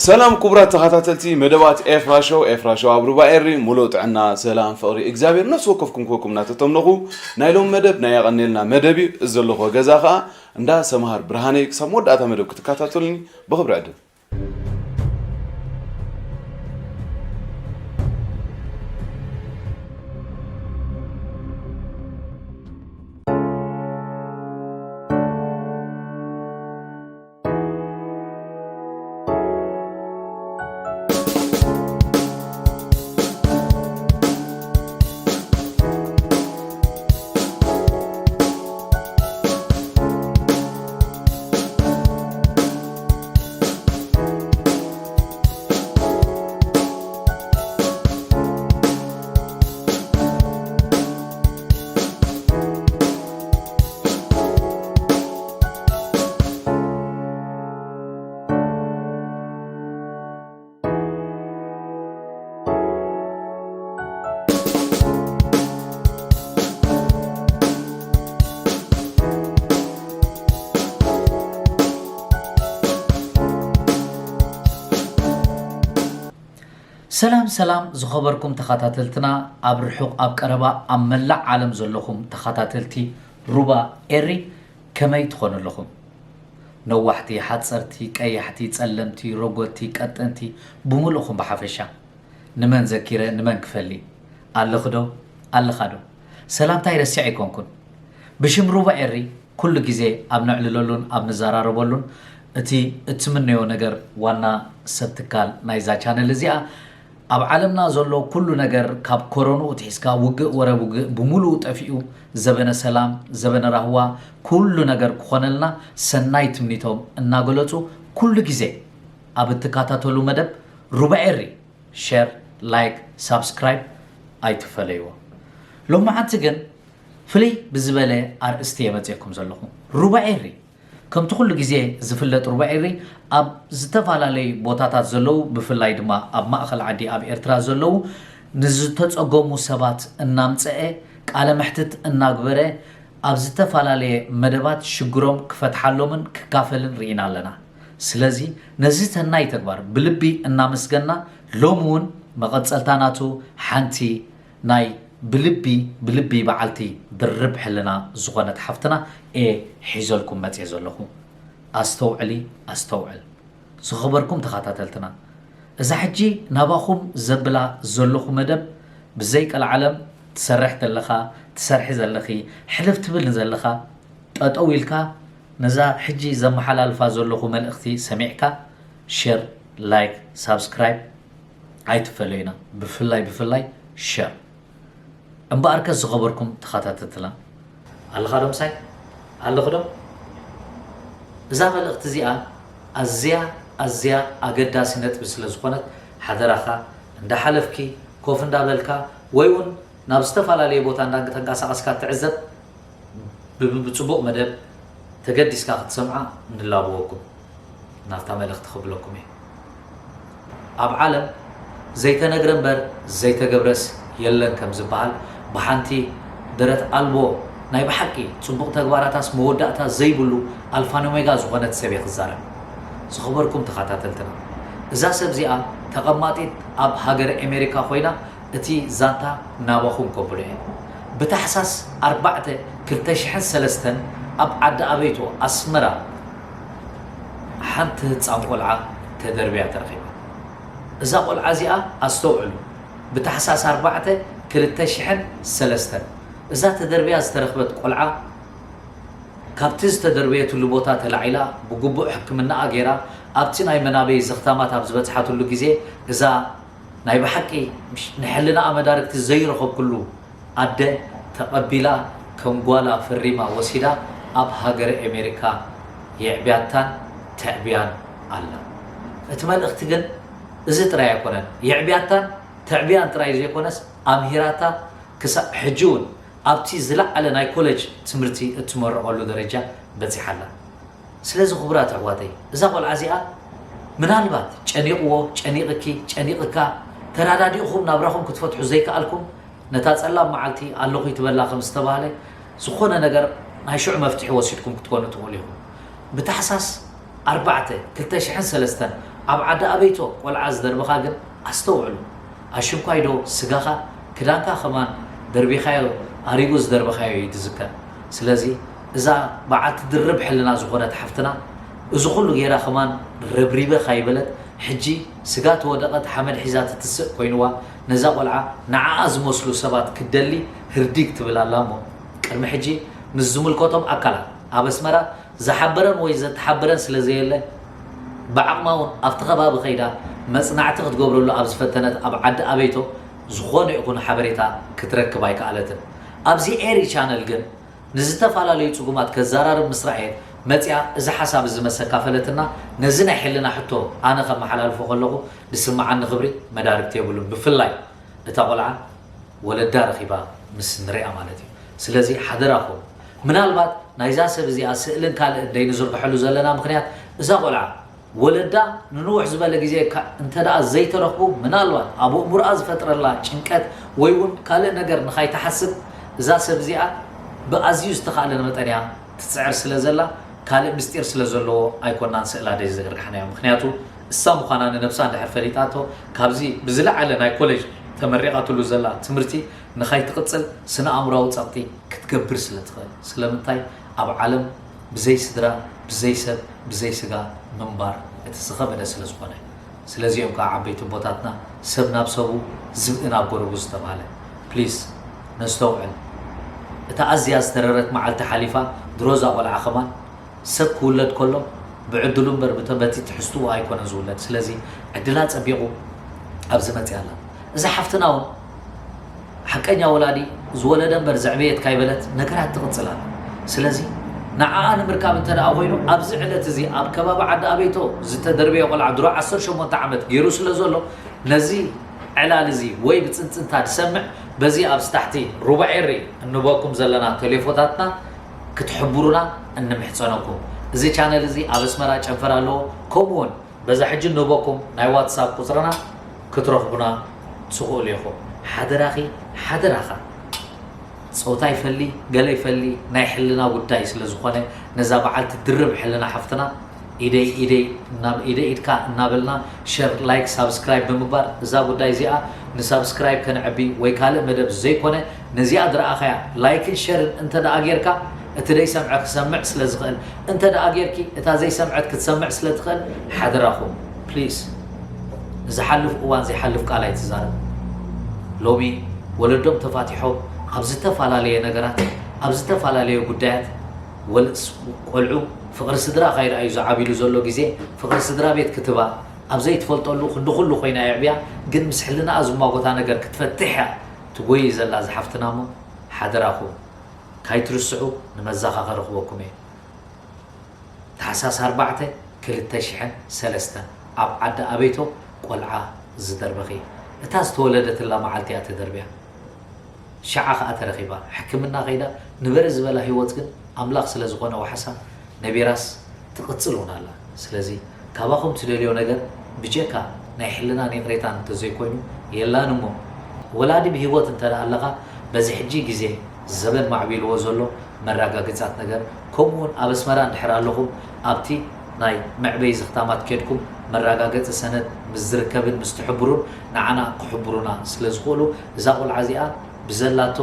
ሰላም ክቡራት ተኸታተልቲ መደባት ኤፍራ ሾው። ኤፍራ ሾው ኣብ ሩባ ኤሪ ሙሉእ ጥዕና፣ ሰላም፣ ፍቕሪ እግዚኣብሔር ነፍሲ ወከፍኩም ክወኩም እናተተምነኹ፣ ናይ ሎሚ መደብ ናይ ያቐኔልና መደብ እዩ። እዚ ዘለኹ ገዛ ኸኣ እንዳ ሰምሃር ብርሃነይ። ክሳብ መወዳእታ መደብ ክትከታተሉኒ ብኽብሪ ዕድም። ሰላም ሰላም ዝኸበርኩም ተኸታተልትና፣ ኣብ ርሑቕ ኣብ ቀረባ ኣብ መላእ ዓለም ዘለኹም ተኸታተልቲ ሩባ ኤሪ ከመይ ትኾኑ ኣለኹም? ነዋሕቲ፣ ሓጸርቲ፣ ቀያሕቲ፣ ጸለምቲ፣ ረጎድቲ፣ ቀጠንቲ፣ ብምሉእኹም ብሓፈሻ። ንመን ዘኪረ ንመን ክፈሊ? ኣለኺ ዶ? ኣለኻ ዶ? ሰላምታይ ረሲዐ ኣይኮንኩን። ብሽም ሩባ ኤሪ ኩሉ ግዜ ኣብ ነዕልለሉን ኣብ ንዘራረበሉን እቲ እትምነዮ ነገር ዋና ሰብ ትካል ናይዛ ቻነል እዚኣ ኣብ ዓለምና ዘሎ ኩሉ ነገር ካብ ኮሮንኡ ትሒዝካ ውግእ ወረ ውግእ ብምሉኡ ጠፊኡ ዘበነ ሰላም ዘበነ ራህዋ ኩሉ ነገር ክኾነልና ሰናይ ትምኒቶም እናገለጹ ኩሉ ግዜ ኣብ እትከታተሉ መደብ ሩባ ኤሪ ሸር፣ ላይክ፣ ሳብስክራይብ ኣይትፈለይዎ። ሎማዓንቲ ግን ፍልይ ብዝበለ ኣርእስቲ እየ መፅየኩም ዘለኹ። ሩባ ኤሪ ከምቲ ኩሉ ግዜ ዝፍለጥ ሩባ ኤሪ ኣብ ዝተፈላለዩ ቦታታት ዘለዉ ብፍላይ ድማ ኣብ ማእኸል ዓዲ ኣብ ኤርትራ ዘለዉ ንዝተፀገሙ ሰባት እናምፀአ ቃለ መሕትት እናግበረ ኣብ ዝተፈላለየ መደባት ሽግሮም ክፈትሓሎምን ክካፈልን ርኢና ኣለና። ስለዚ ነዚ ሰናይ ተግባር ብልቢ እናመስገና ሎሚ እውን መቐፀልታ ናቱ ሓንቲ ናይ ብልቢ ብልቢ በዓልቲ ድርብ ሕልና ዝኾነት ሓፍትና እየ ሒዘልኩም መፅየ ዘለኹ። ኣስተውዕሊ ኣስተውዕል ዝኸበርኩም ተኸታተልትና እዛ ሕጂ ናባኹም ዘብላ ዘለኹ መደብ ብዘይ ቀልዓለም ትሰርሕ ዘለኻ ትሰርሒ ዘለኺ ሕልፍ ትብል ንዘለኻ ጠጠው ኢልካ ነዛ ሕጂ ዘመሓላልፋ ዘለኹ መልእኽቲ ሰሚዕካ ሸር ላይክ ሳብስክራይብ ኣይትፈለዩና ብፍላይ ብፍላይ ሸር እምበኣርከ ዝኸበርኩም ተኸታተልትና ኣለኻ ዶ ምሳይ ኣለኹ ዶ እዛ መልእኽቲ እዚኣ ኣዝያ ኣዝያ ኣገዳሲ ነጥቢ ስለ ዝኾነት ሓደራኻ እንዳሓለፍኪ ኮፍ እንዳበልካ ወይ እውን ናብ ዝተፈላለየ ቦታ እንዳተንቀሳቐስካ ትዕዘብ ብፅቡቕ መደብ ተገዲስካ ክትሰምዓ ንላብወኩም ናብታ መልእኽቲ ክብለኩም እየ ኣብ ዓለም ዘይተነግረ እምበር ዘይተገብረስ የለን ከም ዝበሃል ብሓንቲ ደረት ኣልቦ ናይ ብሓቂ ፅቡቕ ተግባራታስ መወዳእታ ዘይብሉ ኣልፋን ኦሜጋ ዝኾነት ሰብ እየ ክዛረብ ዝኸበርኩም ተኸታተልትና እዛ ሰብ እዚኣ ተቐማጢት ኣብ ሃገረ ኤሜሪካ ኮይና እቲ ዛንታ ናባኹም ከብሎ እየ። ብታሕሳስ ኣርባዕተ ክልተ ሽሕን ሰለስተን ኣብ ዓዲ ኣበይቶ ኣስመራ ሓንቲ ህፃን ቆልዓ ተደርብያ ተረኺባ። እዛ ቆልዓ እዚኣ ኣስተውዕሉ፣ ብታሕሳስ ኣርባዕተ ክልተ ሽሕን ሰለስተን እዛ ተደርብያ ዝተረኽበት ቆልዓ ካብቲ ዝተደርበየትሉ ቦታ ተላዒላ ብግቡእ ሕክምናኣ ገይራ ኣብቲ ናይ መናበይ ዘኽታማት ኣብ ዝበፅሓትሉ ግዜ እዛ ናይ ብሓቂ ንሕልናኣ መዳርግቲ ዘይረኸብኩሉ ኣደ ተቐቢላ ከም ጓላ ፈሪማ ወሲዳ ኣብ ሃገረ ኤሜሪካ የዕብያታን ተዕብያን ኣላ። እቲ መልእኽቲ ግን እዚ ጥራይ ኣይኮነን። የዕብያታን ተዕብያን ጥራይ ዘይኮነስ ኣምሂራታ ክሳብ ሕጂ እውን ኣብቲ ዝለዓለ ናይ ኮለጅ ትምህርቲ እትመርቐሉ ደረጃ በጺሓ ኣላ። ስለዚ ክቡራት ኣሕዋተይ እዛ ቆልዓ እዚኣ ምናልባት ጨኒቕዎ፣ ጨኒቕኪ፣ ጨኒቕካ ተራዳዲእኹም ናብራኹም ክትፈትሑ ዘይከኣልኩም ነታ ጸላም መዓልቲ ኣለኹ ይትበላ ከም ዝተባህለ ዝኾነ ነገር ናይ ሽዑ መፍትሒ ወሲድኩም ክትኮኑ ትኽእሉ ኢኹም። ብታሕሳስ ኣርባዕተ ክልተ ሽሕን ሰለስተን ኣብ ዓዲ ኣበይቶ ቆልዓ ዝደርበኻ ግን ኣስተውዕሉ። ኣሽንኳይ ዶ ስጋኻ ክዳንካ ከማን ደርቢኻዮ ኣሪጉ ዝደርበኻዮ እዩ ዝዝከር። ስለዚ እዛ በዓልቲ ድርብ ሕልና ዝኾነት ሓፍትና እዚ ኩሉ ጌራ ከማን ረብሪበ ካይበለት ሕጂ ስጋ ተወደቐት ሓመድ ሒዛ ትትስእ ኮይንዋ ነዛ ቆልዓ ንዓኣ ዝመስሉ ሰባት ክትደሊ ህርዲግ ትብል ኣላ እሞ ቅድሚ ሕጂ ምስ ዝምልከቶም ኣካላት ኣብ ኣስመራ ዝሓበረን ወይ ዘተሓበረን ስለ ዘየለ ብዓቕማ እውን ኣብቲ ከባቢ ከይዳ መፅናዕቲ ክትገብረሉ ኣብ ዝፈተነት ኣብ ዓዲ ኣበይቶ ዝኾነ ይኹን ሓበሬታ ክትረክብ ኣይከኣለትን። ኣብዚ ኤሪ ቻነል ግን ንዝተፈላለዩ ፅጉማት ከዘራርብ ምስ ረኣየት መፂኣ እዚ ሓሳብ እዚ መስ ኣካፈለትና። ነዚ ናይ ሕልና ሕቶ ኣነ ከመሓላልፎ ከለኹ ዝስምዓኒ ክብሪ መዳርግቲ የብሉን። ብፍላይ እታ ቆልዓ ወለዳ ረኺባ ምስ ንሪኣ ማለት እዩ። ስለዚ ሓደራኹም ምናልባት ናይዛ ሰብ እዚኣ ስእልን ካልእን ደይንዝርግሐሉ ዘለና ምኽንያት እዛ ቆልዓ ወለዳ ንንውሕ ዝበለ ግዜ እካ እንተ ደኣ ዘይተረኽቡ ምናልባት ኣብ ኣእምሮኣ ዝፈጥረላ ጭንቀት ወይ እውን ካልእ ነገር ንኻይትሓስብ እዛ ሰብ እዚኣ ብኣዝዩ ዝተኻእለ መጠን እያ ትፅዕር ስለ ዘላ ካልእ ምስጢር ስለ ዘለዎ ኣይኮናን ስእላ ደይ ዝዘርጋሕናዮ። ምኽንያቱ እሳ ምዃና ንነብሳ እንድሕር ፈሊጣቶ ካብዚ ብዝለዓለ ናይ ኮሌጅ ተመሪቓትሉ ዘላ ትምህርቲ ንኻይትቕጽል ስነ ኣእምራዊ ጸቕጢ ክትገብር ስለ ትኽእል። ስለምንታይ ኣብ ዓለም ብዘይ ስድራ፣ ብዘይ ሰብ፣ ብዘይ ስጋ ምንባር እቲ ዝኸበደ ስለ ዝኾነ። ስለዚ እዮም ከዓ ዓበይቲ ኣቦታትና ሰብ ናብ ሰቡ ዝብኢ ናብ ጎረቡ ዝተባህለ። ፕሊስ ነስተውዕል። እታ ኣዝያ ዝተረረት መዓልቲ ሓሊፋ ድሮ እዛ ቆልዓ ከማን ሰብ ክውለድ ከሎ ብዕድሉ እምበር ብተ- በቲ ትሕዝትኡ ኣይኮነን ዝውለድ። ስለዚ ዕድላ ጸቢቑ ኣብዚ መፅያ ኣላ። እዛ ሓፍትና እውን ሓቀኛ ወላዲ ዝወለደ እምበር ዘዕበየት ካይበለት ነገራት ትቕፅል ኣላ። ስለዚ ንዓኣ ንምርካብ እንተ ደኣ ኮይኑ ኣብዚ ዕለት እዚ ኣብ ከባቢ ዓዲ ኣበይቶ ዝተደርበየ ቆልዓ ድሮ ዓሰርተ ሸሞንተ ዓመት ገይሩ ስለ ዘሎ ነዚ ዕላል እዚ ወይ ብፅንፅንታ ዝሰምዕ በዚ ኣብ ስታሕቲ ሩባ ኤሪ እንበኩም ዘለና ቴሌፎታትና ክትሕብሩና እንምሕፀነኩም። እዚ ቻነል እዚ ኣብ ኣስመራ ጨንፈር ኣለዎ። ከምኡ እውን በዛ ሕጂ እንህበኩም ናይ ዋትሳፕ ቁፅርና ክትረኽቡና ትኽእሉ ኢኹም። ሓደራኺ ሓደራኻ ፆታ ይፈሊ ገለ ይፈሊ ናይ ሕልና ጉዳይ ስለ ዝኾነ ነዛ በዓልቲ ድርብ ሕልና ሓፍትና ኢደይ ኢደይ እናብ- ኢደይ ኢድካ እናበልና ሸር ላይክ ሳብስክራይብ ብምግባር እዛ ጉዳይ እዚኣ ንሳብስክራይብ ከነዕቢ ወይ ካልእ መደብ ዘይኮነ ነዚኣ ዝረኣኻያ ላይክን ሸርን እንተ ደኣ ጌርካ እቲ ዘይሰምዐ ክሰምዕ ስለ ዝኽእል እንተ ደኣ ጌርኪ እታ ዘይሰምዐት ክትሰምዕ ስለ ትኽእል ሓደራኹም ፕሊስ ንዝሓልፍ እዋን ዘይሓልፍ ቃል ኣይትዛረብ። ሎሚ ወለዶም ተፋቲሖም ኣብ ዝተፈላለየ ነገራት ኣብ ዝተፈላለየ ጉዳያት ወልስ ቆልዑ ፍቕሪ ስድራ ካይረኣዩ ዝዓብሉ ዘሎ ግዜ ፍቕሪ ስድራ ቤት ክትባ ኣብ ዘይትፈልጠሉ ክንዲ ኩሉ ኮይና የዕብያ ግን ምስ ሕልናኣ ዝሟጎታ ነገር ክትፈትሕ እያ ትጎይ ዘላ ዝሓፍትና እሞ ሓደራኹም ካይትርስዑ ንመዛኻ ከረኽበኩም እየ። ታሕሳስ ኣርባዕተ ክልተ ሽሕን ሰለስተን ኣብ ዓዲ ኣበይቶ ቆልዓ ዝደርበኺ እታ ዝተወለደትላ መዓልቲ እያ ተደርብያ። ሽዓ ኸኣ ተረኺባ ሕክምና ከይዳ ንበሪ ዝበላ ህይወት ግን ኣምላኽ ስለ ዝኾነ ዋሕሳ ነቢራስ ትቕጽል እውን ኣላ። ስለዚ ካባኹም ትደልዮ ነገር ብጀካ ናይ ሕልናን ይቕሬታን እንተዘይኮይኑ የላን እሞ ወላዲ ብህይወት እንተ ደኣ ኣለኻ በዚ ሕጂ ግዜ ዘበን ማዕቢልዎ ዘሎ መረጋገጻት ነገር ከምኡ እውን ኣብ ኣስመራ እንድሕር ኣለኹም ኣብቲ ናይ መዕበዪ ዝኽታማት ኬድኩም መረጋገጺ ሰነድ ምስ ዝርከብን ምስ ትሕብሩን ንዓና ክሕብሩና ስለ ዝኽእሉ እዛ ቆልዓ እዚኣ ብዘላቶ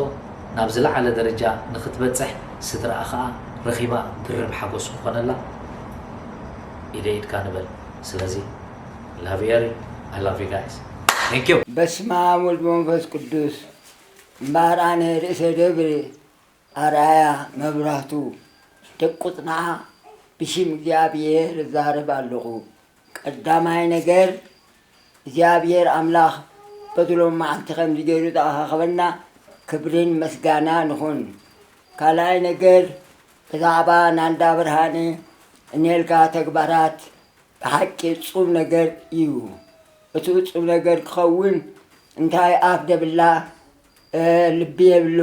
ናብ ዝለዓለ ደረጃ ንኽትበጽሕ ስድራኣ ኸኣ ረኺባ ድርብ ሓጎስ ክኾነላ ኢደ ኢድካ ንበል። ስለዚ love you I love you guys thank you። በስመ አብ ወልድ መንፈስ ቅዱስ እምበኣር ኣነ ርእሰ ደብር ኣርኣያ መብራህቱ ደቂ ቁጽንዓ ብሽም እግዚኣብሔር እዛረብ ኣለኹ። ቀዳማይ ነገር እግዚኣብሔር ኣምላኽ በዚ ሎም መዓልቲ ከምዚ ገይሩ ዝኣኻኸበና ክብርን መስጋና ንኹን። ካልኣይ ነገር ብዛዕባ ናንዳ ብርሃነ እኔልካ ተግባራት ብሓቂ ጹም ነገር እዩ። እቲ ጹም ነገር ክኸውን እንታይ ኣፍ ደብላ ልቢ የብሎ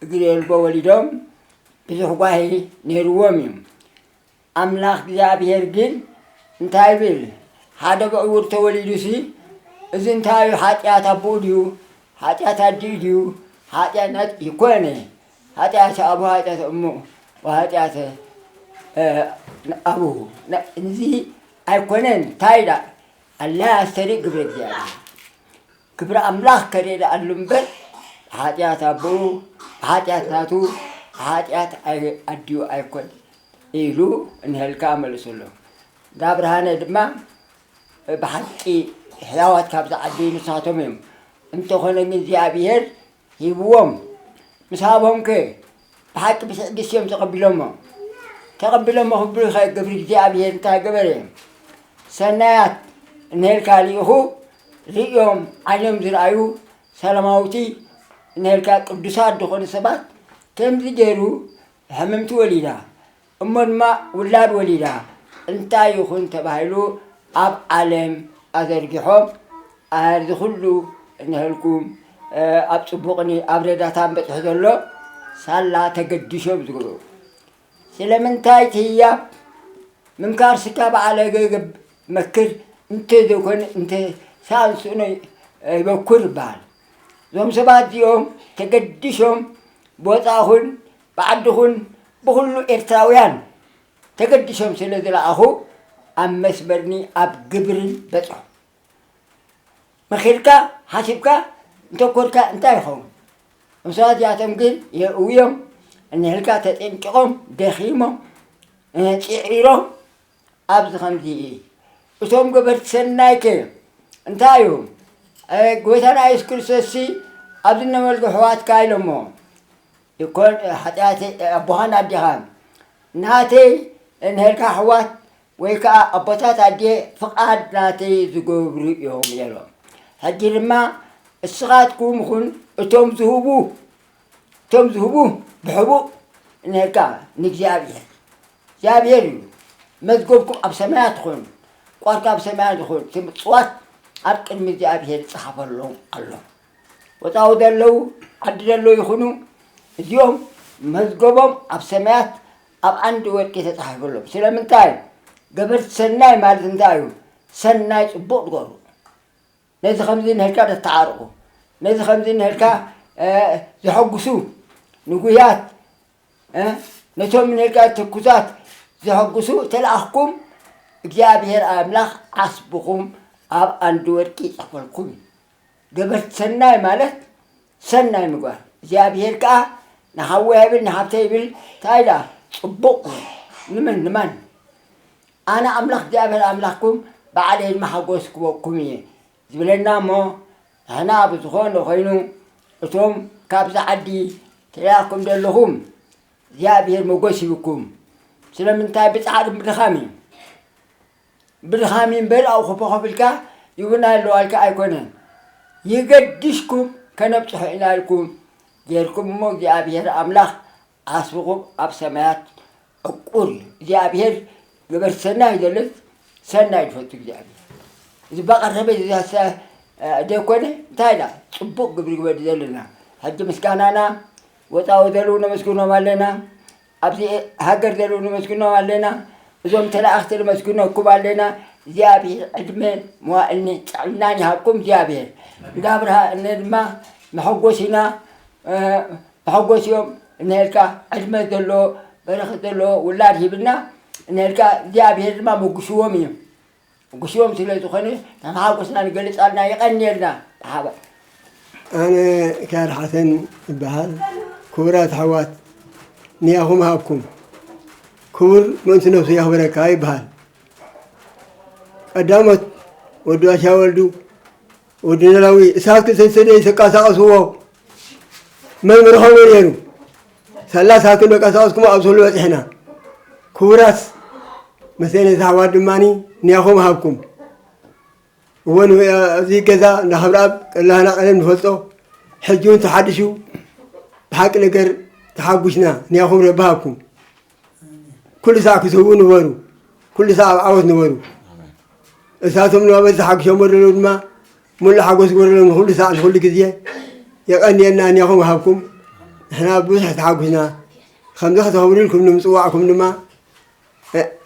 እግሪ የልቦ ወሊዶም ብዙሕ ጓሂ ነይርዎም እዩ። ኣምላኽ እግዚኣብሔር ግን እንታይ ይብል? ሓደ ብዕውር ተወሊዱሲ እዚ እንታይ እዩ? ሓጢኣት ኣቦኡ ድዩ? ሓጢኣት ኣዲኡ ድዩ? ሓጢኣት ናት ይኮነ ሓጢኣት ኣቦ ሓጢኣት እሞ ወሓጢኣት ኣቡ እዚ ኣይኮነን። እንታይ ኢላ ኣላ ኣስተርኢ ግብረ እግዚኣብሔር። ግብረ ኣምላኽ ከርእየሉ እምበር፣ ብሓጢኣት ኣቦኡ፣ ብሓጢኣት ናቱ፣ ብሓጢኣት ኣይ-፣ ኣዲኡ ኣይኮን ኢሉ እንሄልካ መልሱሉ። እንዳ ብርሃነ ድማ፣ ብሓቂ ሕያዋት ካብዛ ዓዲ ንሳቶም እዮም። እንተኾነ ግን እግዚኣብሔር ሂብዎም። ምስ ሃቦም ከ ብሓቂ ብትዕግስቲ እዮም ተቐቢሎሞ። ተቐቢሎሞ ክብሉ ኸ ግብሪ እግዚኣብሔር እንታይ ገበረ? ሰናያት እንሄልካ ልኢኹ ርእዮም ዓይኖም ዝረኣዩ ሰላማውቲ እንሄልካ ቅዱሳት ዝኾኑ ሰባት ከምዚ ገይሩ ሕምምቲ ወሊዳ እሞ ድማ ውላድ ወሊዳ እንታይ ይኹን ተባሂሉ ኣብ ዓለም ኣዘርጊሖም። እዚ ኩሉ እንሄልኩም ኣብ ጽቡቕኒ ኣብ ረዳታን በጽሑ ዘሎ ሳላ ተገዲሾም ዝግብሩ። ስለምንታይ እቲ ህያብ ምምካር ስጋ በዓለ ገገብ መክር እንተ ዘይኮነ እንተ ሳንስኖ ይበኩር ይበሃል። እዞም ሰባት እዚኦም ተገዲሾም ብወፃእኹን ብዓድኹን ብኹሉ ኤርትራውያን ተገዲሾም ስለ ዝለኣኹ ኣብ መስመርኒ ኣብ ግብርን በፅሑ። መኺርካ ሓሲብካ እንተኮርካ እንታይ ይኸውን? እቶም ሰባት እዚኣቶም ግን የእውዮም እንሄልካ ተጠንቂቖም ደኺሞም ፂዒሮም ኣብዚ ከምዚ እቶም ገበርቲ ሰናይከ እንታይ እዩ? ጎይታና የሱስ ክርስቶስሲ ኣብዚ እነመልኩ ኣሕዋትካ ኢሎሞ ይኮን ሓጢኣት ኣቦኻን ኣዴኻን ናተይ እንሄልካ ኣሕዋት ወይ ከዓ ኣቦታት ኣዴ ፍቓድ ናተይ ዝገብሩ እዮም ነይሮም። ሕጂ ድማ እስኻትኩም ይኹን እቶም ዝህቡ እቶም ዝህቡ ብሕቡእ እንሄልካ ንእግዚኣብሔር እግዚኣብሔር እዩ። መዝገብኩም ኣብ ሰማያት ይኹን፣ ቋርካ ኣብ ሰማያት ይኹን፣ እቲ ምጽዋት ኣብ ቅድሚ እግዚኣብሔር ይጸሓፈሎም ኣሎ። ወጻኢ ዘለዉ ዓዲ ዘለዉ ይኹኑ፣ እዚኦም መዝገቦም ኣብ ሰማያት ኣብ ዓንዲ ወርቂ ተጻሒፉሎም። ስለምንታይ? ገበርቲ ሰናይ ማለት እንታይ እዩ? ሰናይ ጽቡቕ ትገብሩ። ነዚ ከምዚ እንሄልካ ተተዓርቑ፣ ነዚ ከምዚ እንሄልካ ዘሐጉሱ ንጉያት ነቶም ንህልቀት ትኩሳት ዘሐጉሱ ተለኣኽኩም እግዚኣብሔር ኣምላኽ ዓስብኹም ኣብ ኣንዲ ወርቂ ይጽሕፈልኩም እዩ። ገበርቲ ሰናይ ማለት ሰናይ ምግባር እግዚኣብሔር ከኣ ንሓወይ ይብል ንሓብተይ ይብል እንታይ ኢላ ጽቡቕ ንመን ንማን ኣነ ኣምላኽ እግዚኣብሔር ኣምላኽኩም ባዕለይ ድማ ሓጎስ ክበኩም እየ ዝብለና እሞ ንሕና ብዝኾነ ኮይኑ እቶም ካብዚ ዓዲ ተላእኩም ዘለኹም እግዚኣብሔር ሞጎስ ይብኩም። ስለምንታይ ብጻዕሪ ብድኻም እዩ ብድኻም እዩ እምበር ኣብኡ ኮፈ ኮፍ ኢልካ ይብና ኣለዋልካ ኣይኮነን። ይገድሽኩም ከነብጽሖ ኢና ኢልኩም ጌርኩም እሞ እግዚኣብሔር ኣምላኽ ዓስብኹም ኣብ ሰማያት ዕቁር እዩ እግዚኣብሔር። ግበር ሰናይ ይደልት ሰናይ ይፈቱ እግዚኣብሔር። እዚ በቐረበ ዘይኮነ እንታይ ኢላ ጽቡቕ ግብሪ ግበር ዘለና። ሕጂ ምስጋናና ወፃዊ ዘለዉ ነመስግኖም ኣለና። ኣብዚ ሃገር ዘለዉ ነመስግኖም ኣለና። እዞም ተላእኽቲ ነመስግኖኩም ኣለና። እግዚኣብሔር ዕድመ መዋእልኒ ጥዕናን ይሃብኩም እግዚኣብሔር። እንዳ ብርሃነ ድማ መሐጎሲና መሐጎስ እዮም እንሄልካ ዕድመ ዘለዎ በረኸት ዘለዎ ውላድ ሂብና እንሄልካ እግዚኣብሔር ድማ መጉስዎም እዮም። መጉስዎም ስለ ዝኾነ ንሓጎስና ንገልፅ ኣለና። የቐንየልና ብሓባር። ኣነ ካር ሓሰን ይበሃል። ክቡራት ኣሕዋት ንያኹም ሃብኩም ክቡር ምእንቲ ነብሱ የኽብረካ ይበሃል። ቀዳሞት ወዲ ባሻ ወልዱ ወዲ ኖላዊ እሳት ክልተ ሰደይ ተቃሳቀስዎ መን ምርኸቦ ነይሩ ሳላ እሳት ክንቀሳቀስኩም ኣብ ዝኽሉ በፂሕና ክቡራት መሰነት ኣሕዋት ድማ ንያኹም ሃብኩም እወ ኣብዚ ገዛ እንዳክብረኣብ ቀላህና ቀደም ንፈልጦ ሕጂ እውን ተሓድሹ ብሓቂ ነገር ተሓጉሽና ንያኹም ረቢ ሃብኩም ኩሉ ሳዕ ክትህቡ ንበሩ ኩሉ ሳዕ ኣብ ዓወት ንበሩ እሳቶም ንባበት ዝሓግሾሞ ዘለዉ ድማ ሙሉእ ሓጎስ ግበረሎም ንኩሉ ሳዕ ንኩሉ ግዜ የቐንየልና እኒኹም ሃብኩም ንሕና ብዙሕ ተሓጉስና ከምዚ ከተኽብሩ ኢልኩም ንምፅዋዕኩም ድማ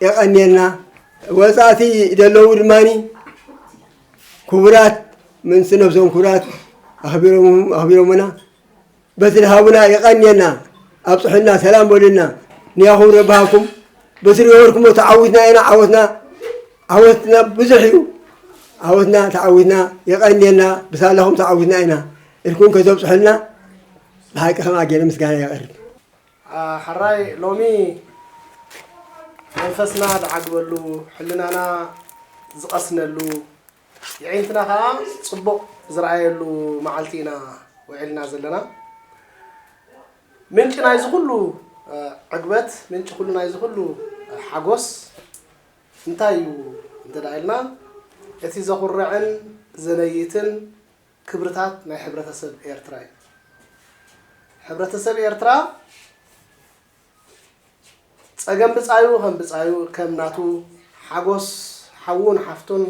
የቐንየልና ወፃእቲ ዘለዉ ድማ ክቡራት ምንሲ ነብሶም ክቡራት ኣኽቢሮምና በቲ ዝሃቡና የቐንየና ኣብፅሑልና ሰላም በሉልና ንያኹም ረባሃኩም በቲ ዝገበርኩሞ ተዓዊትና ኢና ዓወትና ዓወትና ብዙሕ እዩ ዓወትና ተዓዊትና፣ የቐንየልና፣ ብሳላኹም ተዓዊትና ኢና ኢልኩም ከተብፅሑልና ብሓቂ ከምኣ ገይረ ምስጋና የቕርብ። ሓራይ ሎሚ መንፈስና ዝዓግበሉ፣ ሕልናና ዝቐስነሉ፣ የዒንትና ከዓ ፅቡቕ ዝረኣየሉ መዓልቲ ኢና ውዒልና ዘለና። ምንጪ ናይዚ ኩሉ ዕግበት፣ ምንጪ ኩሉ ናይዚ ኩሉ ሓጎስ እንታይ እዩ እንተ ኢልና፣ እቲ ዘኹርዕን ዘነይትን ክብርታት ናይ ሕብረተሰብ ኤርትራ እዩ። ሕብረተሰብ ኤርትራ ጸገም ብጻዩ ከም ብጻዩ፣ ከም ናቱ ሓጎስ ሓዉን ሓፍቱን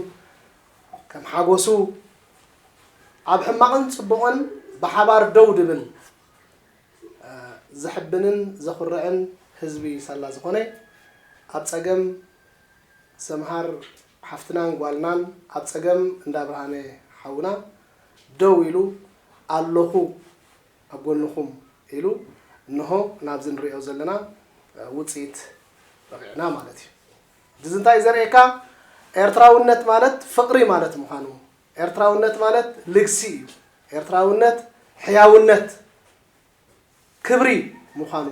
ከም ሓጎሱ፣ ኣብ ሕማቕን ጽቡቕን ብሓባር ደው ድብል፣ ዘሕብንን ዘኹርዕን ህዝቢ ሳላ ዝኾነ፣ ኣብ ጸገም ሰምሃር ሓፍትናን ጓልናን፣ ኣብ ጸገም እንዳ ብርሃነ ሓውና ደው ኢሉ፣ ኣለኹ ኣብ ጎንኹም ኢሉ፣ እንሆ ናብዚ ንሪኦ ዘለና ውጽኢት በቒዕና ማለት እዩ። እዚ እንታይ ዘርእየካ? ኤርትራውነት ማለት ፍቕሪ ማለት ምዃኑ፣ ኤርትራውነት ማለት ልግሲ እዩ። ኤርትራውነት ሕያውነት፣ ክብሪ ምዃኑ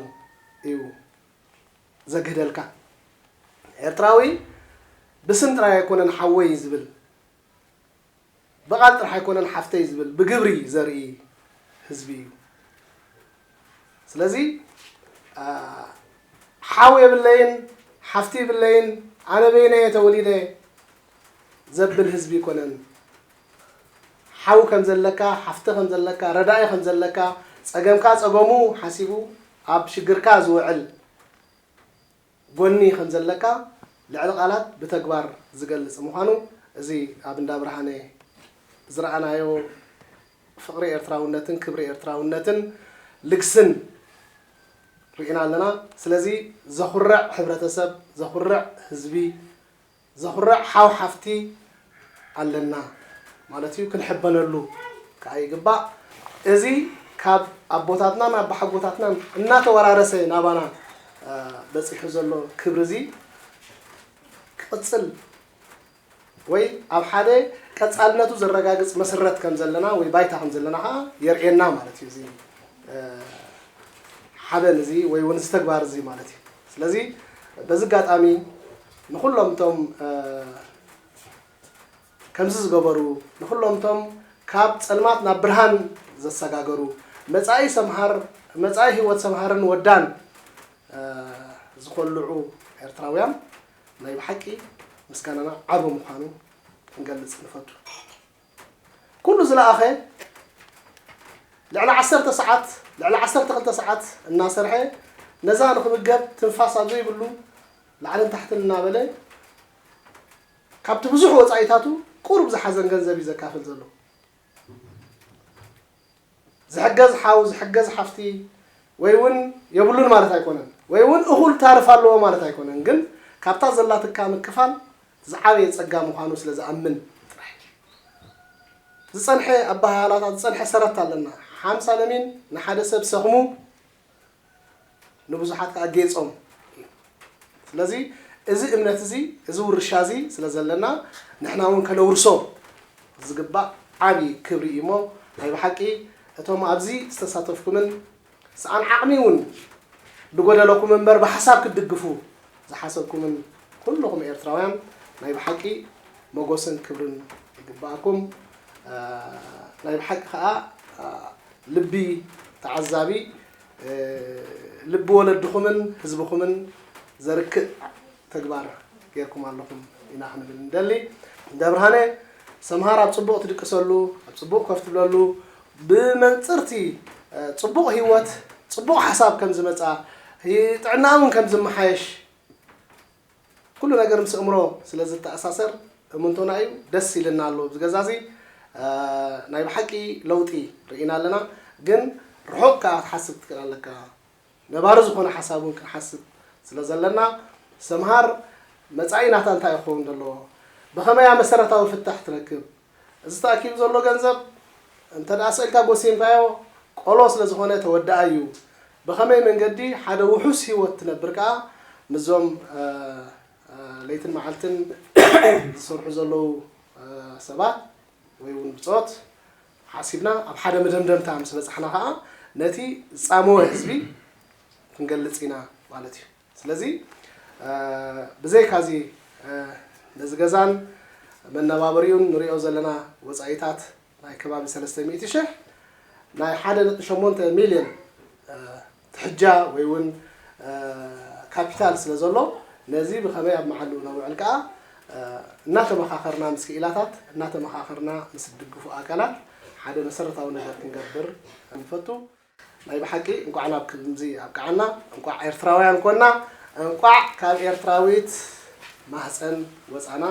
እዩ ዘግህደልካ። ኤርትራዊ ብስም ጥራይ ኣይኮነን ሓወይ ዝብል፣ ብቓል ጥራሕ ኣይኮነን ሓፍተይ ዝብል፣ ብግብሪ ዘርኢ ህዝቢ እዩ። ስለዚ ሓው የብለይን፣ ሓፍቲ የብለይን፣ ኣነ በይነየ ተወሊደ ዘብል ህዝቢ ኣይኮነን። ሓው ከም ዘለካ፣ ሓፍቲ ከም ዘለካ፣ ረዳኢ ከም ዘለካ፣ ጸገምካ ጸገሙ ሓሲቡ ኣብ ሽግርካ ዝውዕል ጎኒ ከም ዘለካ ልዕሊ ቃላት ብተግባር ዝገልጽ ምዃኑ፣ እዚ ኣብ እንዳ ብርሃነ ዝረኣናዮ ፍቕሪ ኤርትራውነትን ክብሪ ኤርትራውነትን ልግስን ርኢና ኣለና። ስለዚ ዘኹርዕ ሕብረተሰብ፣ ዘኹርዕ ህዝቢ፣ ዘኹርዕ ሓው ሓፍቲ ኣለና ማለት እዩ። ክንሕበነሉ ከዓ ይግባእ። እዚ ካብ ኣቦታትናን ኣባሓጎታትናን እናተወራረሰ ናባና በፂሑ ዘሎ ክብሪ እዚ ክቕፅል ወይ ኣብ ሓደ ቀፃልነቱ ዘረጋግፅ መስረት ከም ዘለና ወይ ባይታ ከም ዘለና ከዓ የርእየና ማለት እዩ። እዚ ሓበን እዚ ወይ እውን እዚ ተግባር እዚ ማለት እዩ። ስለዚ በዚ ኣጋጣሚ ንኹሎም እቶም ከምዚ ዝገበሩ፣ ንኹሎም እቶም ካብ ፀልማት ናብ ብርሃን ዘሰጋገሩ፣ መፃኢ ሰምሃር፣ መፃኢ ህይወት ሰምሃርን ወዳን ዝኮልዑ ኤርትራውያን ናይ ብሓቂ ምስጋናና ዓቢ ምዃኑ ክንገልጽ ንፈቱ። ኩሉ ዝለኣኸ ልዕሊ ዓሰርተ ሰዓት፣ ልዕሊ ዓሰርተ ክልተ ሰዓት እናሰርሐ ነዛ ንኽምገብ ትንፋስ ኣብ ዘይብሉ ላዕልን ታሕትን እናበለ ካብቲ ብዙሕ ወጻኢታቱ ቁሩብ ዝሓዘን ገንዘብ እዩ ዘካፍል ዘሎ። ዝሕገዝ ሓው፣ ዝሕገዝ ሓፍቲ ወይ እውን የብሉን ማለት ኣይኮነን፣ ወይ እውን እኹል ታርፍ ኣለዎ ማለት ኣይኮነን። ግን ካብታ ዘላትካ ምክፋል ዝዓበየ ጸጋ ምዃኑ ስለ ዝኣምን ጥራሕ። ዝጸንሐ ኣበሃህላታት፣ ዝጸንሐ ሰረት ኣለና። ሓምሳ ለሚን ንሓደ ሰብ ሰኽሙ ንብዙሓት ከዓ ጌጾም እዩ። ስለዚ እዚ እምነት እዚ፣ እዚ ውርሻ እዚ ስለ ዘለና ንሕና እውን ከነውርሶ ዝግባእ ዓቢ ክብሪ እዩ እሞ ናይ ብሓቂ እቶም ኣብዚ ዝተሳተፍኩምን ሰኣን ዓቕሚ እውን ዝጎደለኩም እምበር ብሓሳብ ክትድግፉ ዝሓሰብኩምን ኩልኹም ኤርትራውያን ናይ ብሓቂ መጎስን ክብርን ይግባኣኩም። ናይ ብሓቂ ከዓ ልቢ ተዓዛቢ፣ ልቢ ወለድኹምን ህዝብኹምን ዘርክእ ተግባር ጌርኩም ኣለኹም ኢና ክንብል ንደሊ። እንደ ብርሃነ ሰምሃር ኣብ ጽቡቕ ትድቅሰሉ፣ ኣብ ጽቡቕ ኮፍ ትብለሉ፣ ብመንጽርቲ ጽቡቕ ህይወት፣ ጽቡቕ ሓሳብ ከም ዝመጻ፣ ጥዕና እውን ከም ዝመሓየሽ፣ ኩሉ ነገር ምስ ኣእምሮ ስለ ዝተኣሳሰር እምንቶና እዩ። ደስ ኢልና ኣሎ ኣብዚ ገዛ እዚ። ናይ ብሓቂ ለውጢ ርኢና ኣለና። ግን ርሑቕ ከኣ ክትሓስብ ክትክእል ኣለካ። ነባሪ ዝኾነ ሓሳብ እውን ክንሓስብ ስለ ዘለና፣ ሰምሃር መጻኢ ናታ እንታይ ክኸውን ዘለዎ፣ ብኸመያ መሰረታዊ ፍታሕ ትረክብ፣ እዚ ተኣኪቡ ዘሎ ገንዘብ እንተ ደኣ ስኢልካ ጎሲምካዮ ቆሎ ስለ ዝኾነ ተወደኣ እዩ። ብኸመይ መንገዲ ሓደ ውሑስ ህይወት ትነብር ከኣ ምስዞም ለይትን መዓልትን ዝሰርሑ ዘለዉ ሰባት ወይ እውን ብጾት ሓሲብና ኣብ ሓደ መደምደምታ ምስ በጻሕና ኸኣ ነቲ ዝጻመወ ህዝቢ ክንገልጽ ኢና ማለት እዩ። ስለዚ ብዘይካዚ ነዚ ገዛን መነባበሪኡን ንሪኦ ዘለና ወጻኢታት ናይ ከባቢ ሰለስተ ሚእቲ ሽሕ ናይ ሓደ ነጥቢ ሸሞንተ ሚልዮን ትሕጃ ወይ እውን ካፒታል ስለ ዘሎ ነዚ ብኸመይ ኣብ መዓልኡ ነውዕል ከኣ እናተመኻኸርና ምስ ክኢላታት እናተመኻኸርና ምስ ድግፉ ኣካላት ሓደ መሰረታዊ ነገር ክንገብር ንፈቱ። ናይ ብሓቂ እንኳዕ ናብ ከምዚ ኣብቅዓና፣ እንኳዕ ኤርትራውያን ኮና፣ እንኳዕ ካብ ኤርትራዊት ማህፀን ወፃና።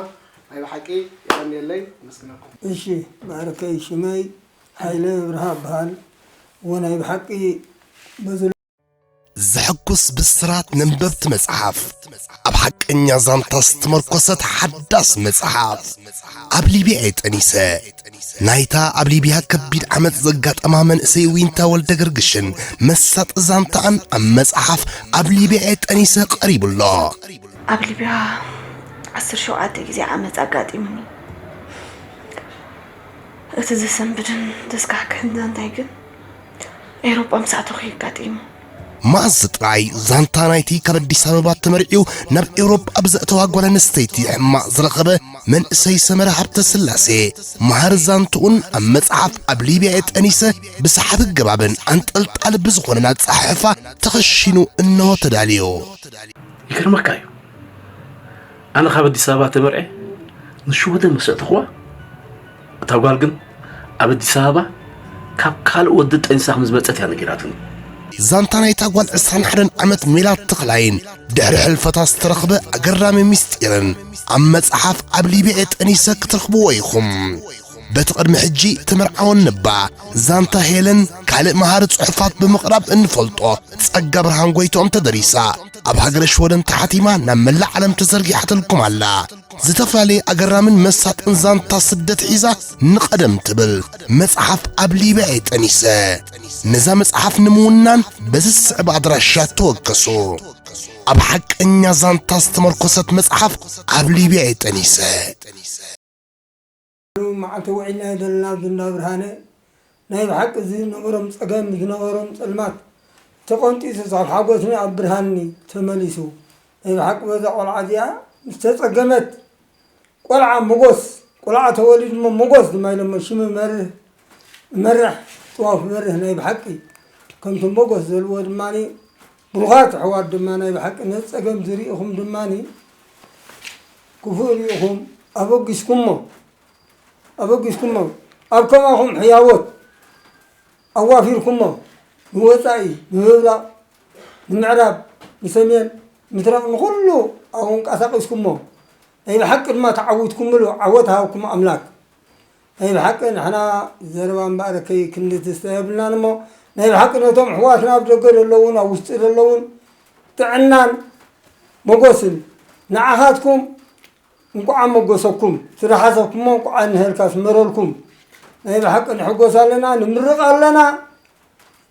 ናይ ብሓቂ የቐንየለይ፣ ኣመስግነኩም። እሺ፣ ባርከይ፣ ሽመይ ሓይለ ኣብርሃ እበሃል። እወ፣ ናይ ብሓቂ በዚ ዘሐጉስ ብስራት ነንበብቲ መጽሓፍ፣ ኣብ ሓቀኛ ዛንታ ዝተመርኮሰት ሓዳስ መጽሓፍ፣ ኣብ ሊብያ እየ ጠኒሰ። ናይታ ኣብ ሊብያ ከቢድ ዓመጽ ዘጋጠማ መንእሰይ ዊንታ ወልደ ገርግሽን መሳጢ ዛንታኣን ኣብ መጽሓፍ ኣብ ሊብያ እየ ጠኒሰ ቀሪቡ ኣሎ። ኣብ ሊብያ ዓሰርተ ሸውዓተ ግዜ ዓመጽ ኣጋጢሙኒ። እቲ ዘሰንብድን ዘስካሕክሕን ዛንታይ ግን ኤውሮጳ ምስ ኣተኹ እዩ ኣጋጢሙ። መኣዝ ጥራይ ዛንታ ናይቲ ካብ ኣዲስ ኣበባ ተመርዕዩ ናብ ኤውሮጳ ብዘእተዋ ጓል ኣንስተይቲ ሕማቕ ዝረኸበ መንእሰይ ሰመረ ሃብተስላሴ መሃሪ ዛንትኡን ኣብ መጽሓፍ ኣብ ሊብያ እየ ጠኒሰ ብሰሓቢ ኣገባብን ኣንጠልጣሊ ብዝኾነን ኣጸሓሕፋ ተኸሺኑ እንሆ ተዳልዩ። ይገርመካ እዩ። ኣነ ካብ ኣዲስ ኣበባ ተመርዐ ንሽወደን መሰጥኽዋ። እታ ጓል ግን ኣብ ኣዲስ ኣበባ ካብ ካልእ ወዲ ጠኒሳ ከም ዝመጸት እያ ነጊራትኒ። ዛንታ ናይታ ጓል ዕስራን ሓደን ዓመት ሜላት ተኽላይን ድሕሪ ሕልፈታ ዝተረኽበ ኣገራሚ ምስጢርን ኣብ መጽሓፍ ኣብ ሊብያ ጠኒሰ ክትረኽብዎ ኢኹም። በቲ ቅድሚ ሕጂ ተመርዓወን እባ ዛንታ ሄለን ካልእ መሃሪ ጽሑፋት ብምቕራብ እንፈልጦ ጸጋ ብርሃን ጎይትኦም ተደሪሳ ኣብ ሃገረ ሽወደን ተሓቲማ ናብ መላእ ዓለም ተዘርጊሓትልኩም ኣላ። ዝተፈላለየ ኣገራምን መሳጥን ዛንታ ስደት ሒዛ ንቐደም ትብል መጽሓፍ ኣብ ሊብያ እየ ጠኒሰ። ነዛ መጽሓፍ ንምውናን በዚ ዝስዕብ ኣድራሻ ተወከሱ። ኣብ ሓቀኛ ዛንታ ዝተመርኮሰት መጽሓፍ ኣብ ሊብያ እየ ጠኒሰ። መዓልቲ ውዒልና ዘለና ኣብዚ እንዳ ብርሃነ ናይ ብሓቂ ዝነበሮም ጸገም ዝነበሮም ጸልማት ተቐንጢሱ ካብ ሓጎስኒ ኣብ ብርሃንኒ ተመሊሱ። ናይ ብሓቂ በዛ ቆልዓ እዚኣ ምስ ተጸገመት ቆልዓ ሞጎስ ቆልዓ ተወሊዱ እሞ ሞጎስ ድማ ኢሎሞ ሽም መርህ መርሕ ጥዋፍ መርህ ናይ ብሓቂ ከምቲ ሞጎስ ዘልዎ ድማ ብሩኻት ኣሕዋት ድማ ናይ ብሓቂ ነዚ ጸገም ዝርኢኹም ድማ ክፉእ ርኢኹም ኣበጊስኩሞ ኣበጊስኩሞ ኣብ ከማኹም ሕያዎት ኣዋፊርኩሞ ንወጻኢ ንምብራቕ ንምዕራብ ንሰሜን ምትራቕ ንኹሉ ኣንቀሳቒስኩሞ ናይ ብሓቂ ድማ ተዓዊትኩምሉ ዓወት ሃብኩም ኣምላክ። ናይ ብሓቂ ንሕና ዘረባ እምበኣር ከይ ክንዲ ትስተ የብልናን እሞ ናይ ብሓቂ ነቶም ኣሕዋትና ኣብ ደገ ዘለውን ኣብ ውሽጢ ዘለውን ጥዕናን ሞጎስን ንዓኻትኩም እንቋዕ ኣመጎሰኩም፣ ዝረሓሰኩሞ እንቋዕ እንሀልካ ኣስመረልኩም። ናይ ብሓቂ ንሕጎስ ኣለና፣ ንምርቕ ኣለና።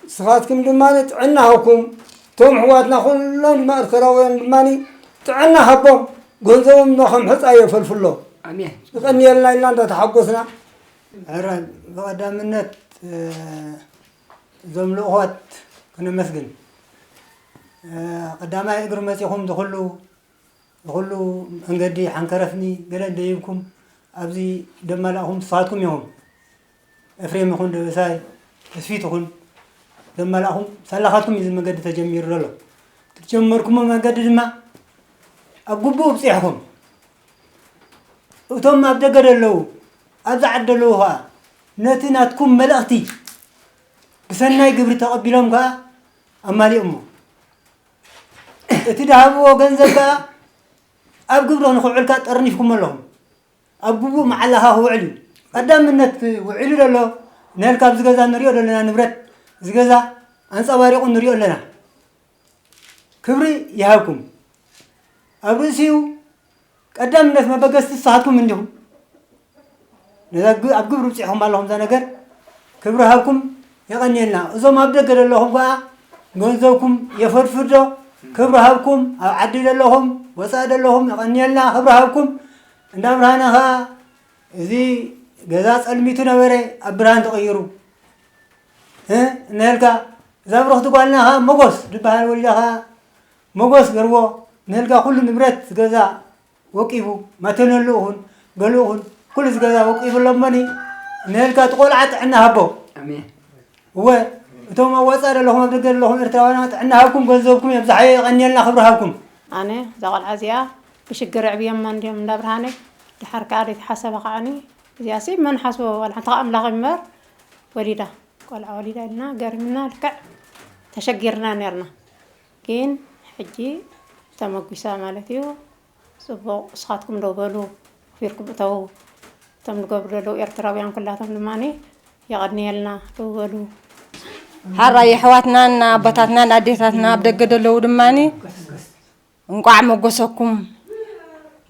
ንስኻትኩም ድማ ጥዕና ሃብኩም። እቶም ኣሕዋትና ኩሎም ድማ ኤርትራውያን ድማ ጥዕና ሃቦም፣ ገንዘቦም ድማ ከም ሕፃ የፈልፍሎ። ኣሜን። ይቐንየልና ኢልና እንዳተሓጎስና። ሕራይ፣ ብቐዳምነት፣ እ፣ እዞም ልኡኻት ክነመስግን። እ፣ ቀዳማይ እግሪ መጺኹም ዝኹሉ ንኹሉ መንገዲ ሓንከረፍኒ ገለ እንደይብኩም ኣብዚ ደማላእኹም ንስኻትኩም ኢኹም። ኤፍሬም ይኹን ደበሳይ፣ ተስፊት ይኹን ደማላእኹም ሳላኻትኩም እዩ እዚ መንገዲ ተጀሚሩ ዘሎ። እቲ ዝጀመርኩሞ መንገዲ ድማ ኣብ ግቡእ ኣብጺሕኹም። እቶም ኣብ ደገ ዘለዉ፣ ኣብዚ ዓዲ ዘለዉ ኸኣ ነቲ ናትኩም መልእኽቲ ብሰናይ ግብሪ ተቐቢሎም ከኣ ኣማሊኦሞ። እቲ ድሃብዎ ገንዘብ ከኣ ኣብ ግብሪ ንኽውዕል ከኣ ጠርኒፍኩሞ ኣለኹም። ኣብ ግቡእ መዓላኻ ክውዕል እዩ። ቀዳምነት ውዒሉ ዘሎ ንህልካ ኣብዚ ገዛ ንሪኦ ዘለና ንብረት፣ እዚ ገዛ ኣንጸባሪቑ ንሪኦ ኣለና። ክብሪ ይሃብኩም። ኣብ ርእሲኡ ቀዳምነት መበገስቲ ንስኻትኩም እንዲኹም። ነዛ ግ-፣ ኣብ ግብሪ ኣብጺሕኹም ኣለኹም እዛ ነገር። ክብሪ ሃብኩም፣ የቐንየልና። እዞም ኣብ ደገ ዘለኹም ከኣ ገንዘብኩም የፈድፍዶ። ክብሪ ሃብኩም፣ ኣብ ዓዲ ዘለኹም፣ ወጻኢ ዘለኹም፣ የቐንየልና፣ ክብሪ ሃብኩም። እንዳ ብርሃነ ከኣ እዚ ገዛ ጸልሚቱ ነበረ ኣብ ብርሃን ተቐይሩ። እ? እንሄልካ እዛ ብርኽቲ ጓልና ኸዓ መጎስ ዝበሃል ወሊዳ ኸዓ መጎስ ገርዎ። እንሄልካ ኩሉ ንብረት ገዛ ወቂቡ፣ ማተነሉ እኹን፣ ገሉ እኹን፣ ኩሉ ዝገዛ ወቂቡ ኣሎ እሞኒ፣ ንህልካ እቲ ቆልዓ ጥዕና ሃቦ። ኣሜን። እወ፣ እቶም ኣብ ወጻኢ ዘለኹም፣ ኣብ ደገ ዘለኹም ኤርትራውያን ጥዕና ሃብኩም፣ ገንዘብኩም የብዝሓዮ፣ የቐንየልና፣ ክብሪ ሃብኩም። ኣነ እዛ ቆልዓ እዚኣ ብሽግር ኣዕብዮማ እንድዮም እንዳ ብርሃነ፣ ድሓር ከኣ ዘይተሓሰበ ከዓኒ፣ እዚኣሲ መን ሓስቦ፣ ዋላ ሓንቲ ከኣ ኣምላኽ እምበር፣ ወሊዳ፣ ቆልዓ ወሊዳ ኢልና ገሪምና፣ ልክዕ ተሸጊርና ኔርና። ግን ሕጂ ተመጒሳ ማለት እዩ። ጽቡቕ፣ ንስኻትኩም ደው በሉ፣ ኣኽቢርኩም እተዉ። እቶም ዝገብሩ ዘለዉ ኤርትራውያን ኩላቶም ድማ የቐንየልና፣ ደው በሉ። ሓራይ የሕዋትናን ኣቦታትናን ኣዴታትና ኣብ ደገ ዘለዉ ድማ እንቋዕ መጎሰኩም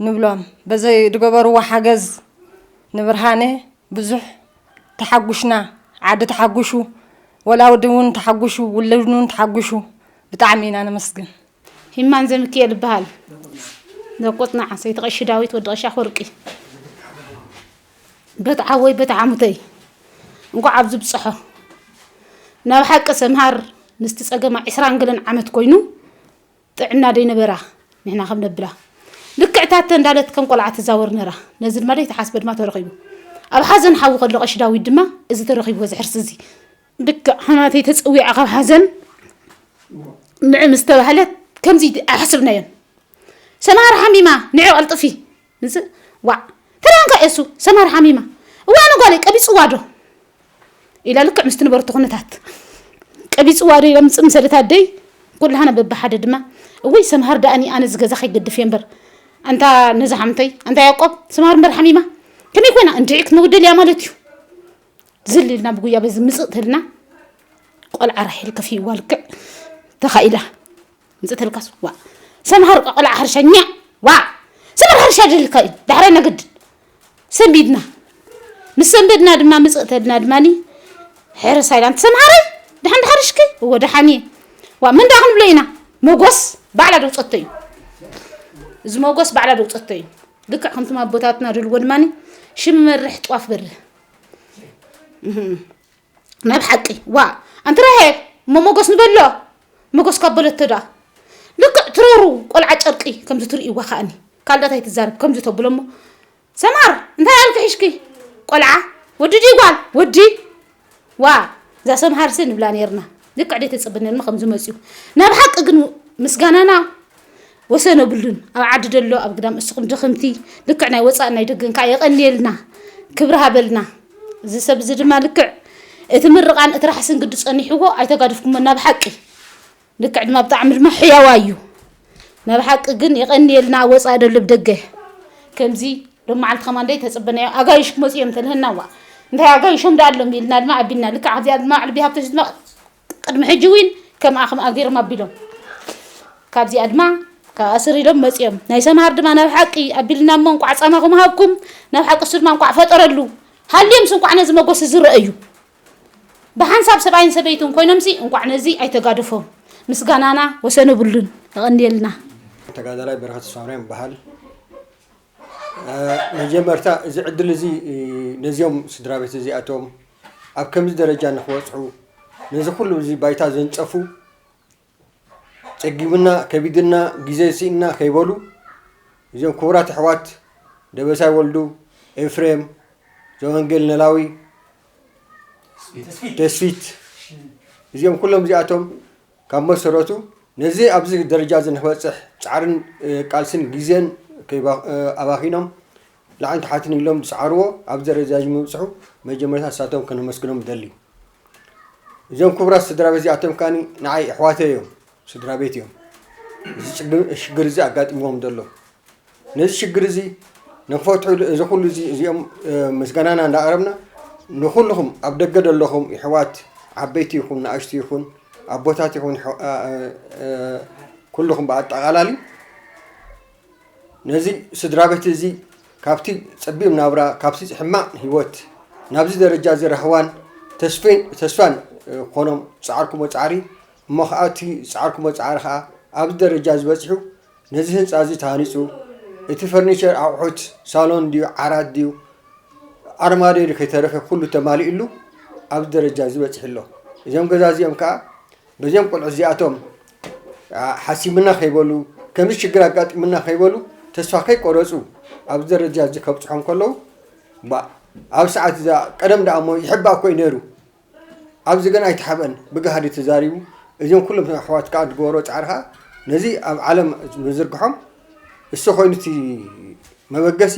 ንብሎም። በዚ ዝገበርዎ ሓገዝ ንብርሃነ ብዙሕ ተሓጉሽና፣ ዓዲ ተሓጉሹ፣ ወላዲ እውን ተሓጉሹ፣ ውሉድ እውን ተሓጉሹ። ብጣዕሚ ኢና ነመስግን። ሂማን ዘምክኤል እበሃል። ዘቆጽናዓ ሰይቲ ቀሺ ዳዊት ወዲ ቀሺ ኣፈወርቂ። በትዓ ወይ በትዓ ሙተይ። እንኳዕ ኣብዚ ብጽሖ። ናብ ሓቂ ሰምሃር ምስቲ ጸገማ ዕስራን ገለን ዓመት ኮይኑ ጥዕና ደይነበራ ንሕና ከም ነብላ። ልክዕ ታተ እንዳለት ከም ቆልዓ ትዛወር ነራ። ነዚ ድማ ደይተሓስበ ድማ ተረኺቡ። ኣብ ሓዘን ሓዊ ከሎ ቀሺ ዳዊት ድማ እዚ ተረኺብዎ እዚ ሕርሲ እዚ። ልክዕ ሓማተይ ተጸዊዓ ካብ ሓዘን ንዕ ምስ ተባህለት ከምዚ ኣይሓስብናዮን። ሰምሃር ሓሚማ፣ ንዒ ቀልጥፊ። ምስ-፣ ዋዕ። ተዳንካ የሱ፣ ሰምሃር ሓሚማ። እዋኑ ጓለይ ቀቢጽዋ ዶ? ኢላ ልክዕ ምስቲ ነበረቶ ኩነታት። ቀቢጽዋ ዶ ኢላ ምጽእ ምስ በለት ኣደይ፣ ኩላህና በብሓደ ድማ፣ እውይ ሰምሃር ደኣኒ ኣነ እዚ ገዛ ከይገድፍ እየ እምበር። ኣንታ ነዛ ሓምተይ፣ ኣንታ ያዕቆብ፣ ሰምሃር እምበር ሓሚማ። ከመይ ኮይና? እንድዒ ክትመውት ደልያ ማለት እዩ። ዝል ኢልና ብጉያ በዚ ምጽእ ተልና፣ ቆልዓ ራሄል ከፊእዋ ልክዕ ተኻኢላ። ምጽእ ተልካስ፣ ዋእ። ሰምሃር ቆልዓ ሕርሻ፣ ኛእ፣ ዋእ። ሰምሃር ሕርሻ ደልካ እዩ፣ ዳሕራይ ነግድድ። ሰንቢድና። ምስ ሰንበድና ድማ ምጽእ ተልና ድማኒ፣ ሕርስ ኢላ፣ ኣንቲ ሰምሃረይ፣ ደሓን ድሓርሽኪ? እወ፣ ደሓን እየ። ዋእ፣ መን ደኣ ክንብሎ ኢና? መጎስ፣ ባዕላ ደውጸቶ እዩ። እዚ መጎስ ባዕላ ደውጸቶ እዩ። ልክዕ ከምቶም ኣቦታትና ደልዎ ድማኒ፣ ሽም መርሕ ጧፍ በርህ። እህ። ናብ ሓቂ፣ ዋእ፣ ኣንቲ ራሄል፣ እሞ መጎስ ንበሎ፣ መጎስ ካብ በለቶ ደኣ። ልክዕ ትረሩ ቆልዓ ጨርቂ ከምዚ ትርእይዋ ከኣኒ። ካልዳት ኣይትዛረብ፣ ከምዚ ተብሎ እሞ፣ ሰምሃር፣ እንታይ ኣልኪ ሒሽኪ? ቆልዓ፣ ወዲ ድዩ ጓል? ወዲ። ዋእ፣ እዛ ሰምሃርሲ ንብላ ኔርና። ልክዕ ደይተጸበናዮ ድማ ከምዚ መጺኡ። ናብ ሓቂ ግን ምስጋናና ወሰን የብሉን። ኣብ ዓዲ ደሎ፣ ኣብ ግዳም እስኹም ድኽምቲ፣ ልክዕ ናይ ወጻእን ናይ ደገን ከኣ የቐንየልና፣ ክብሪ ሃበልና። እዚ ሰብ እዚ ድማ ልክዕ እቲ ምርቓን፣ እቲ ራሕስን ግዲ ጸኒሕዎ፣ ኣይተጋደፍኩሞን ናብ ሓቂ። ልክዕ ድማ ብጣዕሚ ድማ ሕያዋይ እዩ። ናብ ሓቂ ግን የቐንየልና፣ ኣብ ወጻኢ ደሎ ብደገ። ከምዚ ሎም መዓልቲ ከማን ደይተጸበናዮ ኣጋይሽ ክመጹ እዮም ተልህና፣ ዋእ። እንታይ ኣጋይሾም ደኣ ኣሎም ኢልና ድማ ኣቢልና። ልክዕ ኣብዚኣ ድማ ዓልቢ ሃብተሽ ድማ ቅድሚ ሕጂ እውን ከምኣ ከምኣ ገይሮም ኣቢሎም። ካብዚኣ ድማ ካብ ኣስር ኢሎም መጺኦም። ናይ ሰምሃር ድማ ናብ ሓቂ ኣቢልና እሞ እንቋዕ ጻማኹም ሃብኩም፣ ናብ ሓቂ እሱ ድማ እንቋዕ ፈጠረሉ። ሃልዮምስ እንቋዕ ነዚ መጎስ እዚ ረኣዩ። ብሓንሳብ ሰብኣይን ሰበይትን ኮይኖምሲ እንቋዕ ነዚ ኣይተጋደፎም። ምስጋናና ወሰን የብሉን። የቐንየልና። ተጋዳላይ በረኸት ተስፋማርያም ይበሃል። እ፣ መጀመርታ እዚ ዕድል እዚ፣ እ፣ ነዚኦም ስድራ ቤት እዚኣቶም ኣብ ከምዚ ደረጃ ንክበጽሑ፣ ነዚ ኩሉ እዚ ባይታ ዘንጸፉ፣ ጸጊምና፣ ከቢድና፣ ግዜ ስኢንና ከይበሉ፣ እዚኦም ክቡራት ኣሕዋት ደበሳይ ወልዱ፣ ኤፍሬም፣ ዘወንጌል ነላዊ፣ ተስፊት፣ እዚኦም ኩሎም እዚኣቶም ካብ መሰረቱ ነዚ ኣብዚ ደረጃ እዚ ንክበጽሕ ጻዕርን፣ እ፣ ቃልስን ግዜን ከይባ-፣ እ፣ ኣባኺኖም ላዕልን ታሕትን ኢሎም ዝሰዓርዎ ኣብዚ ደረጃ እዚ ንምብጽሑ መጀመርታ ንሳቶም ከነመስግኖም ንደሊ። እዞም ክቡራት ስድራ ቤት እዚኣቶም ከኣኒ ንዓይ ኣሕዋተይ እዮም፣ ስድራ ቤት እዮም። እዚ ሽግ-፣ ሽግር እዚ ኣጋጢምዎም ዘሎ። ነዚ ሽግር እዚ ንክፈትሑ እዚ ኩሉ እዚ እዚኦም፣ እ፣ ምስጋናና እንዳቕረብና ንኩልኹም ኣብ ደገ ዘለኹም የሕዋት ዓበይቲ ይኹን ንኣሽቱ ይኹን ኣቦታት ይኹን ሕ-፣ እ፣ እ፣ እ፣ ኩልኹም ብኣጠቓላሊ ነዚ ስድራ ቤት እዚ ካብቲ ጸቢብ ናብራ፣ ካብቲ ሕማቕ ህይወት ናብዚ ደረጃ እዚ ራህዋን ተስፌን-፣ ተስፋን፣ እ፣ ኮኖም ዝጸዓርኩሞ ጻዕሪ፣ እሞ ኸኣ እቲ ዝጸዓርኩሞ ጻዕሪ ኸኣ ኣብዚ ደረጃ እዚ በጺሑ፣ ነዚ ህንጻ እዚ ተሃኒጹ፣ እቲ ፈርኒቸር ኣቑሑት፣ ሳሎን ድዩ፣ ዓራት ድዩ፣ ኣርማድዮ ከይተረፈ ኩሉ ተማሊእሉ ኣብዚ ደረጃ እዚ በፂሑ ኣሎ። እዞም ገዛ እዚኦም ከዓ በዚኦም ቆልዑ እዚኣቶም፣ ኣ፣ ሓሲምና ከይበሉ፣ ከምዚ ሽግር ኣጋጢምና ከይበሉ፣ ተስፋ ከይቆረፁ ኣብዚ ደረጃ እዚ ከብፅሖም ከለዉ፣ ባ-፣ ኣብ ሰዓት እዛ ቀደም ደኣ እሞ ይሕባእ እኮ እዩ ነይሩ። ኣብዚ ግን ኣይተሓብአን፣ ብጋህዲ ተዛሪቡ። እዚኦም ኩሎም ኣሕዋት ከዓ ዝገበሮ ፃዕሪ ከዓ ነዚ ኣብ ዓለም ምዝርግሖም እሱ ኮይኑ እቲ መበገሲ።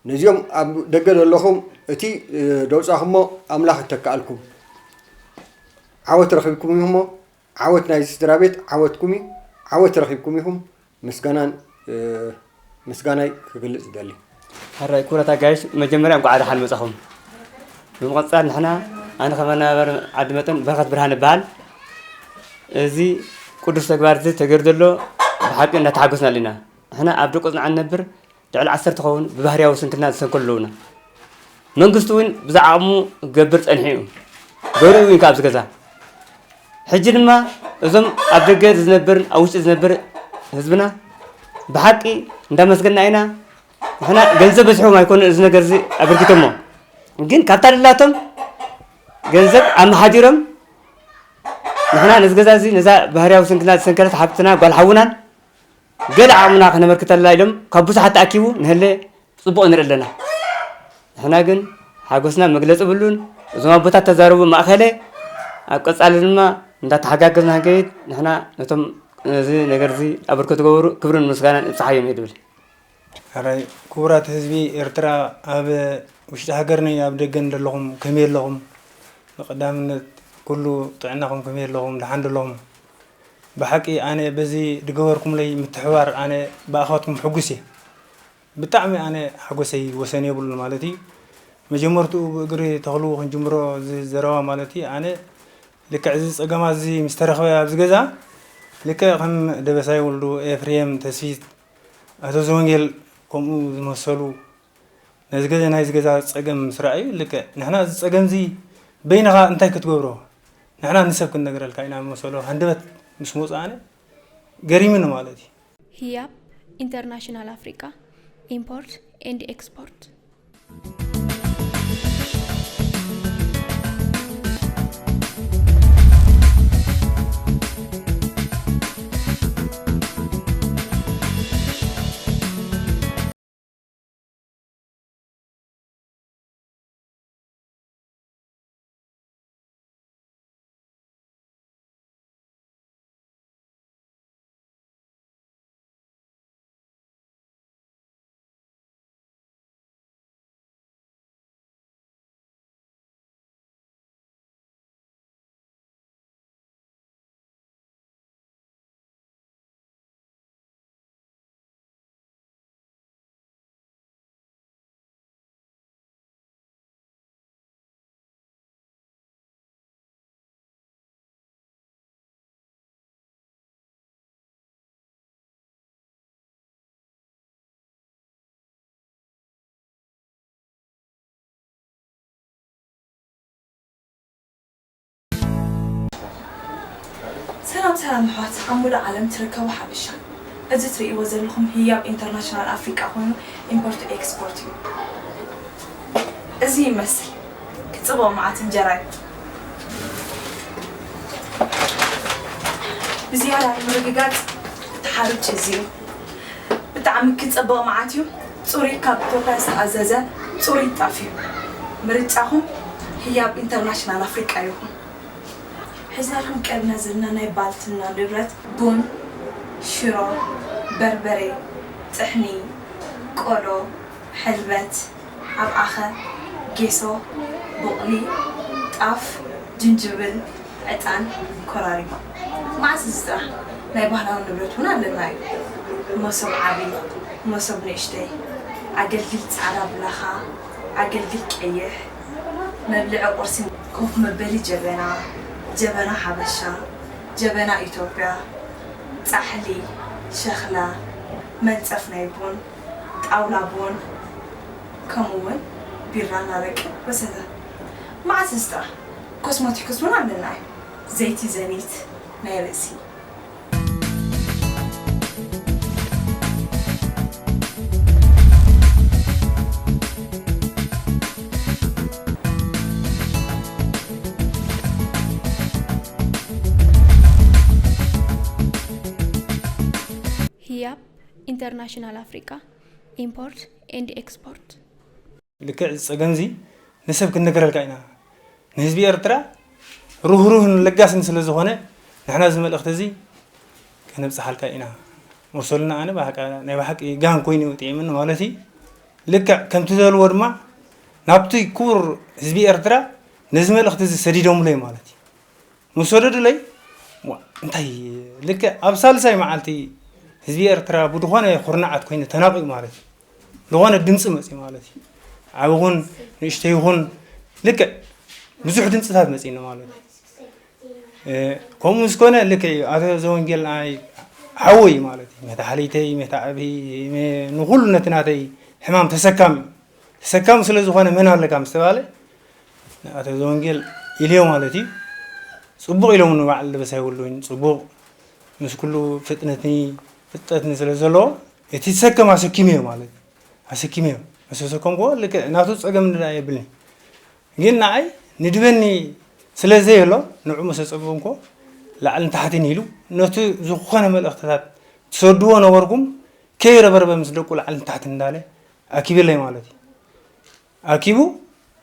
ነዚኦም ኣብ ደገ ዘለኹም እቲ፣ እ፣ ደውፃኹሞ ኣምላኽ ይተክኣልኩም። ዓወት ረኺብኩም ኢኹሞ። ዓወት ናይዚ ስድራ ቤት ዓወትኩም እዩ። ዓወት ረኺብኩም ኢኹም። ምስጋናን፣ እ፣ ምስጋናይ ክገልጽ ይደሊ። ሕራይ ክቡራት ኣጋይሽ፣ መጀመርያ እንኳዕ ደሓን መጻኹም። ብምቕጻል ንሕና፣ ኣነ ከም መነባበር ዓዲ መጠን በረኸት ብርሃን እበሃል። እዚ ቅዱስ ተግባር እዚ ተገይሩ ዘሎ ብሓቂ እንዳተሓጎስናሉ ኢና። ንሕና ኣብ ደቆ ጽንዓት ንነብር፣ ልዕሊ ዓሰርተ ክኸውን ብባህርያዊ ስንክልና ዝሰንከሉ ኣለዉና። መንግስቲ እውን ብዝዓቕሙ ክገብር ጸኒሑ እዩ። ገሊኡ እውን ካብ ዝገዛ። ሕጂ ድማ እዞም ኣብ ደገ ዝነብር፣ ኣብ ውሽጢ ዝነብር ህዝብና ብሓቂ እንዳመስገና ኢና። ንሕና ገንዘብ በዚሖም ኣይኮኑን እዚ ነገር እዚ ኣበርኪቶሞ። ግን ካብታ ደላቶም ገንዘብ ኣመሓዲሮም ንሕና ነዚ ገዛ እዚ ነዛ ባህርያዊ ስንክልና ዝሰንከለት ሓብትና ጓል ሓውናን ገለ ዓቕምና ከነበርክተላ ኢሎም ካብ ብዙሓት ተኣኪቡ ንህለ ጽቡቕ ንርኢ ኣለና። ንሕና ግን ሓጎስና መግለጺ ብሉን። እዞም ኣቦታት ተዛረቡ ማእከለ ኣብ ቀጻሊ ድማ እንዳተሓጋገዝና ክንከይድ ንሕና ነቶም ነዚ ነገር እዚ ኣበርክቶ ዝገበሩ ክብርን ምስጋናን እብጽሓዮም እየ ድብል። ሕራይ ክቡራት ህዝቢ ኤርትራ ኣብ ውሽጢ ሃገርኒ ኣብ ደገን ዘለኹም ከመይ ኣለኹም? ብቐዳምነት ኩሉ ጥዕናኹም ከመይ ኣለኹም? ደሓን ዶ ኣለኹም? ብሓቂ ኣነ በዚ ዝገበርኩምለይ ምትሕባር ኣነ ብኣኻትኩም ሕጉስ እየ። ብጣዕሚ ኣነ ሓጎሰይ ወሰን የብሉን ማለት እዩ። መጀመርትኡ ብእግሪ ተኽሉ ክንጅምሮ እዚ ዘረባ ማለት እዩ። ኣነ ልክዕ እዚ ጸገማት እዚ ምስ ተረኽበ ኣብዚ ገዛ ልክዕ ከም ደበሳይ ወልዱ፣ ኤፍሬም ተስፊት፣ ኣቶ ዘወንጌል ከምኡ ዝመሰሉ ነዚ ገዛ ናይዚ ገዛ ጸገም ምስ ረኣዩ ልክዕ ንሕና እዚ ጸገም እዚ በይንኻ እንታይ ክትገብሮ? ንሕና ንሰብ ክንነግረልካ ኢና ዝመሰሎ ሃንደበት ምስ መጹ ኣነ ገሪሙኒ ማለት እዩ። ሂያብ ኢንተርናሽናል ኣፍሪቃ ኢምፖርት ኤንድ ኤክስፖርት። ሰላም ሰላም ኣሕዋት ኣብ ሙሉእ ዓለም ትርከቡ ሓበሻ፣ እዚ ትርእይዎ ዘለኹም ህያብ ኢንተርናሽናል ኣፍሪቃ ኮይኑ ኢምፖርት ኤክስፖርት እዩ። እዚ ይመስል ክጽብቕ መዓት እንጀራ እዩ። ብዝያዳ ንምርግጋጽ እቲ ሓርጭ እዚ እዩ። ብጣዕሚ ክጸብቕ መዓት እዩ። ጽሩይ ካብ ኢትዮጵያ ዝተኣዘዘ ጽሩይ ጣፍ እዩ። ምርጫኹም ህያብ ኢንተርናሽናል ኣፍሪቃ ይኹን። ሒዝናልኩም ቀሪብና ዘለና ናይ ባልትና ንብረት ቡን፣ ሽሮ፣ በርበረ፣ ጥሕኒ፣ ቆሎ፣ ሕልበት፣ ኣብዓኸ፣ ጌሶ፣ ቡቕሊ፣ ጣፍ፣ ጅንጅብል፣ ዕጣን፣ ኮራሪማ። መዓስ እዚ ጥራሕ ናይ ባህላዊ ንብረት እውን ኣለና እዩ። መሶብ ዓቢ፣ መሶብ ንእሽተይ፣ ኣገልግል ጻዕዳ ብላኻ፣ ኣገልግል ቀይሕ፣ መብልዒ ቁርሲ፣ ኮፍ መበሊ ጀበና፣ ጀበና ሓበሻ፣ ጀበና ኢትዮጵያ፣ ጻሕሊ፣ ሸኽላ፣ መንጸፍ ናይ ቡን፣ ጣውላ ቡን፣ ከምኡ እውን ቢራን ኣረቅን ወዘተ። መዓስ እዚ ጥራሕ ኮስሞቲክስ እውን ኣለና እዩ። ዘይቲ ዘኒት ናይ ርእሲ። International Africa Import and Export. ልክዕ እዚ ጸገምዚ ንሰብ ክንነግረልካ ኢና። ንህዝቢ ኤርትራ ርህሩህን ለጋስን ስለ ዝኾነ፣ ንሕና እዚ መልእኽቲ እዚ ከነብጽሓልካ ኢና። መሰሉና ኣነ ብሓቂ፣ ናይ ብሓቂ ጋን ኮይኑ ጥዒሙኒ ማለት እዩ። ልክዕ ከምቲ ዘልዎ ድማ ናብቲ ክቡር ህዝቢ ኤርትራ ነዚ መልእኽቲ እዚ ሰዲዶምለይ ማለት እዩ። ምስ ሰደዱለይ፣ ዋ፣ እንታይ ልክዕ ኣብ ሳልሳይ መዓልቲ ህዝቢ ኤርትራ ብዝኾነ ኩርናዓት ኮይኑ ተናቒዩ ማለት እዩ። ዝኾነ ድምፂ መፅዩ ማለት እዩ። ዓቢ ይኹን ንእሽተይ ይኹን ልክዕ ብዙሕ ድምፅታት መፂኒ ማለት እዩ። እ፣ ከምኡ ምስ ኮነ ልክዕ እዩ። ኣቶ ዘወንጌል ናይ ሓወይ ማለት እዩ። መታሓሊተይ፣ መታዕቢ፣ መ-፣ ንኹሉ ነቲ ናተይ ሕማም ተሰካሚ እዩ። ተሰካሚ ስለ ዝኾነ መን ኣለካ ምስ ተባለ፣ ንኣቶ ዘወንጌል ኢልዮ ማለት እዩ። ጽቡቕ ኢሎም ንባዕል ልበስ ኣይብሉን። ጽቡቕ ምስ ኩሉ ፍጥነትኒ፣ ፍጠትኒ ስለ ዘለዎ፣ እቲ ዝሰከም ኣሰኪመዮ ማለት እዩ። ኣሰኪመዮ። ምስ ተሰከምክዎ ልክዕ ናቱ ጸገም ንዳ የብልኒ። ግን ንዓይ ንድበኒ ስለ ዘየሎ፣ ንዑ ምስ ተጸበምክዎ፣ ላዕልን ታሕትን ኢሉ፣ ነቲ ዝኾነ መልእኽትታት ትሰድዎ ነበርኩም፣ ከይረበርበ ምስ ደቁ ላዕልን ታሕትን እንዳለ ኣኪብለይ ማለት እዩ። ኣኪቡ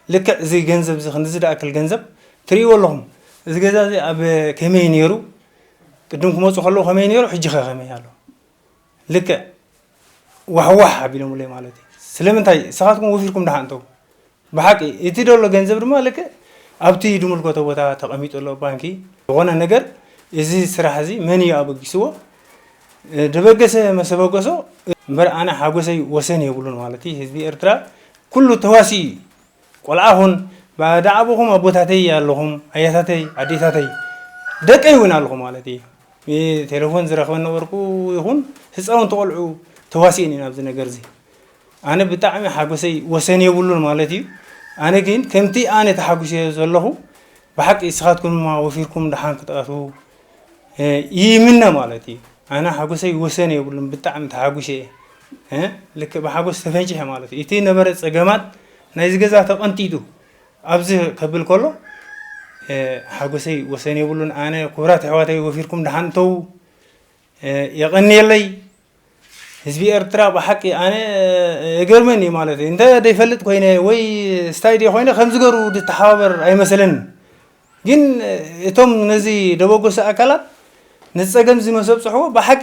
ልክዕ እዚ ገንዘብ እዚ ክንድዚ ዝኣክል ገንዘብ ትርእይዎ ኣለኹም። እዚ ገዛ እዚ ኣብ ከመይ ነይሩ? ቅድም ክመፁ ከለዉ ከመይ ነይሩ? ሕጂ ኸ ከመይ ኣሎ? ልክዕ ዋሕዋሕ ኣቢሎምለይ ማለት እዩ። ስለምንታይ? ንስኻትኩም ወፊርኩም ደሓን ተው። ብሓቂ እቲ ደሎ ገንዘብ ድማ ልክዕ ኣብቲ ድምልከቶ ቦታ ተቐሚጡ ኣሎ ባንኪ። ዝኾነ ነገር እዚ ስራሕ እዚ መን እዩ ኣበጊስዎ? ደበገሰ መሰበገሶ እምበር ኣነ ሓጎሰይ ወሰን የብሉን ማለት እዩ። ህዝቢ ኤርትራ ኩሉ ተዋሲኡ እዩ። ቆልዓ ኹን፣ ባ-፣ ዳዕቦኹም ኣቦታተይ ኣለኹም፣ ኣያታተይ፣ ኣዴታተይ፣ ደቀይ እውን ኣለኹ ማለት እዩ። ቴሌፎን ዝረኽበን ነበርኩ ይኹን ህፃውንቲ ቆልዑ ተዋሲእን እዩ ናብዚ ነገር እዚ። ኣነ ብጣዕሚ ሓጎሰይ ወሰን የብሉን ማለት እዩ። ኣነ ግን ከምቲ ኣነ ተሓጉሰ ዘለኹ ብሓቂ ንስኻትኩም ድማ ወፊርኩም ደሓን ክትኣትዉ፣ እ፣ ይምነ ማለት እዩ። ኣነ ሓጎሰይ ወሰን የብሉን፣ ብጣዕሚ ተሓጉሸ እየ። እ፣ ልክዕ ብሓጎስ ተፈንጪሐ ማለት እዩ። እቲ ነበረ ጸገማት ናይዚ ገዛ ተቐንጢጡ ኣብዚ ከብል ከሎ፣ እ፣ ሓጎሰይ ወሰን የብሉን። ኣነ ክቡራት ኣሕዋተይ ወፊርኩም ደሓን እተዉ፣ እ፣ የቐንየለይ። ህዝቢ ኤርትራ ብሓቂ ኣነ ይገርመኒ እዩ ማለት እዩ። እንተ ደይፈልጥ ኮይነ ወይ ስታይ ድየ ኮይነ ከምዚ ገሩ ዝተሓባበር ኣይመሰለንን። ግን እቶም ነዚ ደበገሱ ኣካላት ነዚ ጸገም እዚ መሰብጽሕዎ ብሓቂ፣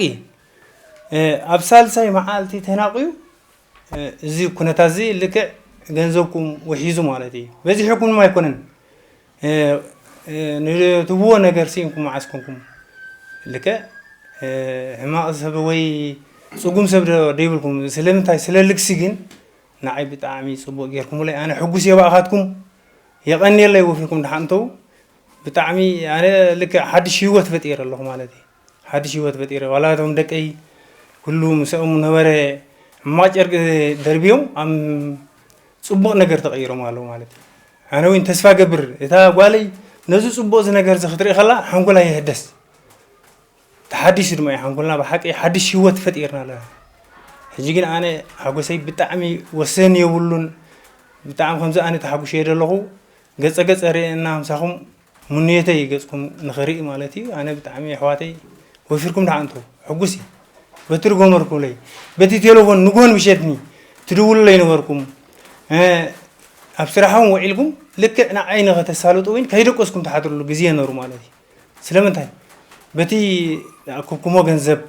እ፣ ኣብ ሳልሳይ መዓልቲ ተናቕዩ፣ እ፣ እዚ ኩነታት እዚ ልክዕ ገንዘብኩም ውሒዙ ማለት እዩ። በዚሕኩም ኣይኮነን። እ፣ እ፣ ንትብዎ ነገር ስኢንኩም መዓስ ኮንኩም? ልክዕ፣ እ፣ ሕማቕ ሰብ ወይ ጽጉም ሰብ ዶ-፣ ደይብልኩም። ስለምንታይ? ስለ ልግሲ ግን ንዓይ ብጣዕሚ ጽቡቕ ጌርኩምለይ። ኣነ ሕጉስ እየ ብኣኻትኩም። የቐንየለይ ወፊርኩም ደሓን እንተው። ብጣዕሚ ኣነ ልክዕ ሓድሽ ህይወት ፈጢረ ኣለኹ ማለት እዩ። ሓድሽ ህይወት ፈጢረ። ዋላ እቶም ደቀይ ኩሉ ምስኦም ነበረ ሕማቕ ጨርቂ ደርብዮም ኣብ ጽቡቕ ነገር ተቐይሮም ኣለዉ ማለት እዩ። ኣነ እውን ተስፋ ገብር፣ እታ ጓለይ ነዚ ጽቡቕ እዚ ነገር እዚ ክትርኢ ከላ ሓንጎላ ይህደስ። ተሓዲሱ ድማ እዩ ሓንጎልና፣ ብሓቂ ሓድሽ ህይወት ፈጢርና ኣለና። ሕጂ ግን ኣነ ሓጎሰይ ብጣዕሚ ወሰን የብሉን። ብጣዕሚ ከምዚ ኣነ ተሓጉሸ እየ ዘለኹ። ገጸ ገጸ ርእየና ምሳኹም ምንዮተይ ገጽኩም ንኽርኢ ማለት እዩ። ኣነ ብጣዕሚ ኣሕዋተይ ወፊርኩም ደሓን እንተው፣ ሕጉስ እየ። በቲ ድጎመርኩምለይ፣ በቲ ቴሌፎን ንግሆን ምሸትኒ ትድውሉለይ ነበርኩም። እ፣ ኣብ ስራሕኩም ውዒልኩም ልክዕ ንዓይ ንኸተሳልጡ እውን ከይደቀስኩም ትሓድሩሉ ግዜ ነሩ ማለት እዩ። ስለምንታይ? በቲ ዝኣከብኩሞ ገንዘብ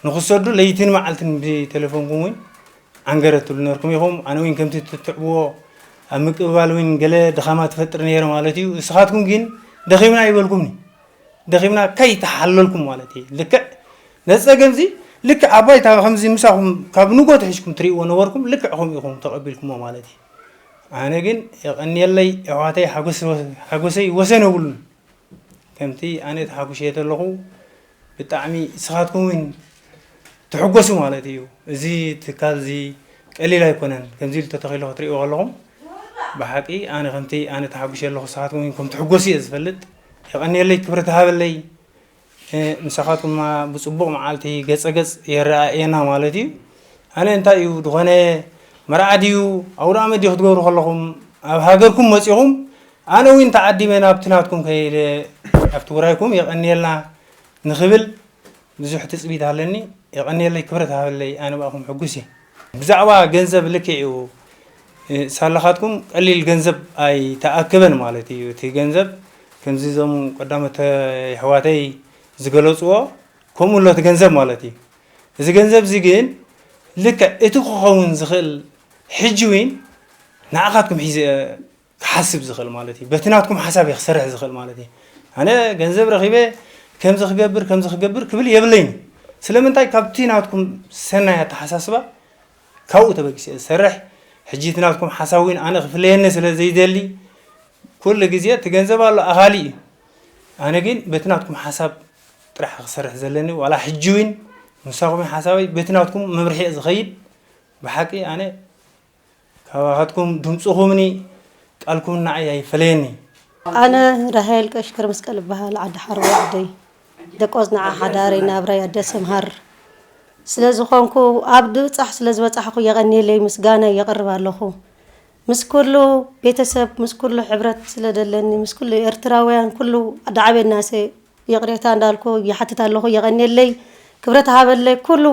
ንኽትሰዱ ለይትን መዓልትን ብቴሌፎንኩም እውን ዓንገረት ትብሉ ነርኩም ኢኹም። ኣነ እውን ከምቲ ትትዕብዎ ኣብ ምቅብባል እውን ገለ ድኻማ ትፈጥር ነይረ ማለት እዩ። ንስኻትኩም ግን ደኺምና ኣይበልኩምኒ። ደኺምና ከይተሓለልኩም ማለት እዩ። ልክዕ ነዚ ጸገምዚ ልክዕ ኣብ ባይታ ከምዚ ምሳኹም ካብ ንጎ ትሒዝኩም ትርእይዎ ነበርኩም፣ ልክዕ ከምኡ ኢኹም ተቐቢልኩሞ ማለት እዩ። ኣነ ግን የቐንየለይ ኣሕዋተይ፣ ሓጎስ-፣ ሓጎሰይ ወሰን የብሉን። ከምቲ ኣነ ተሓጉሸ ዘለኹ ብጣዕሚ ንስኻትኩም እውን ትሕጎሱ ማለት እዩ። እዚ ትካል እዚ ቀሊል ኣይኮነን። ከምዚ ኢሉ ተተኺሉ ክትርእይዎ ከለኹም ብሓቂ ኣነ ከምቲ ኣነ ተሓጉሸ ኣለኹ ንስኻትኩም እውን ከም ትሕጎሱ እየ ዝፈልጥ። የቐንየለይ፣ ክብረት ሃበለይ። እ፣ ምሳኻትኩም ድማ ብጽቡቕ መዓልቲ ገጸ ገጽ የረኣእየና ማለት እዩ። ኣነ እንታይ እዩ ዝኾነ መርዓ ድዩ ኣውደ ኣመት ድዩ ክትገብሩ ከለኹም ኣብ ሃገርኩም መጺኹም ኣነ እውን ተዓዲመ ናብቲ ናትኩም ከይደ ኣብቲ ውራይኩም የቐንየልና ንኽብል ብዙሕ ትጽቢት ኣለኒ። የቐንየለይ፣ ክብረት ሃበለይ፣ ኣነ ብኣኹም ሕጉስ እየ። ብዛዕባ ገንዘብ ልክዕ እዩ፣ እ፣ ሳላኻትኩም ቀሊል ገንዘብ ኣይተኣከበን ማለት እዩ። እቲ ገንዘብ ከምዚ እዞም ቀዳሞት ኣሕዋተይ ዝገለጽዎ ከምኡ ኣሎ እቲ ገንዘብ ማለት እዩ። እዚ ገንዘብ እዚ ግን ልክዕ እቲ ክኸውን ዝኽእል ሕጂ እውን ንዓኻትኩም ሒዘ ክሓስብ ዝኽእል ማለት እዩ። በቲ ናትኩም ሓሳብ እየ ክሰርሕ ዝኽእል ማለት እዩ። ኣነ ገንዘብ ረኺበ ከምዚ ክገብር ከምዚ ክገብር ክብል የብለይን። ስለምንታይ? ካብቲ ናትኩም ሰናይ ኣተሓሳስባ ካብኡ ተበጊሰ እየ ዝሰርሕ። ሕጂ እቲ ናትኩም ሓሳብ እውን ኣነ ክፍለየኒ ስለ ዘይደሊ ኩሉ ግዜ እቲ ገንዘብ ኣሎ ኣኻሊ እዩ። ኣነ ግን በቲ ናትኩም ሓሳብ ጥራሕ ክሰርሕ ዘለኒ ዋላ ሕጂ እውን ምሳኹም ሓሳበይ በቲ ናትኩም መምርሒ እየ ዝኸይድ። ብሓቂ ኣነ ካባኻትኩም ድምፅኹምኒ ቃልኩም ንዓይ ኣይፈለየኒ። ኣነ ራሄል ቀሽከር መስቀል እበሃል፣ ዓዲ ሓርቦ ዓደይ። ደቆዝ ንዓ ሓዳረይ ናብራይ ኣደ ሰምሃር ስለ ዝኾንኩ፣ ኣብ ድብጻሕ ስለ ዝበጻሕኩ የቐንየለይ ምስጋና የቕርብ ኣለኹ። ምስ ኩሉ ቤተሰብ፣ ምስ ኩሉ ሕብረት ስለ ደለኒ፣ ምስ ኩሉ ኤርትራውያን ኩሉ ዳዕቤናሰ ይቕሬታ እንዳልኩ ይሓትት ኣለኹ። የቐንየለይ፣ ክብረት ሃበለይ፣ ኩሉ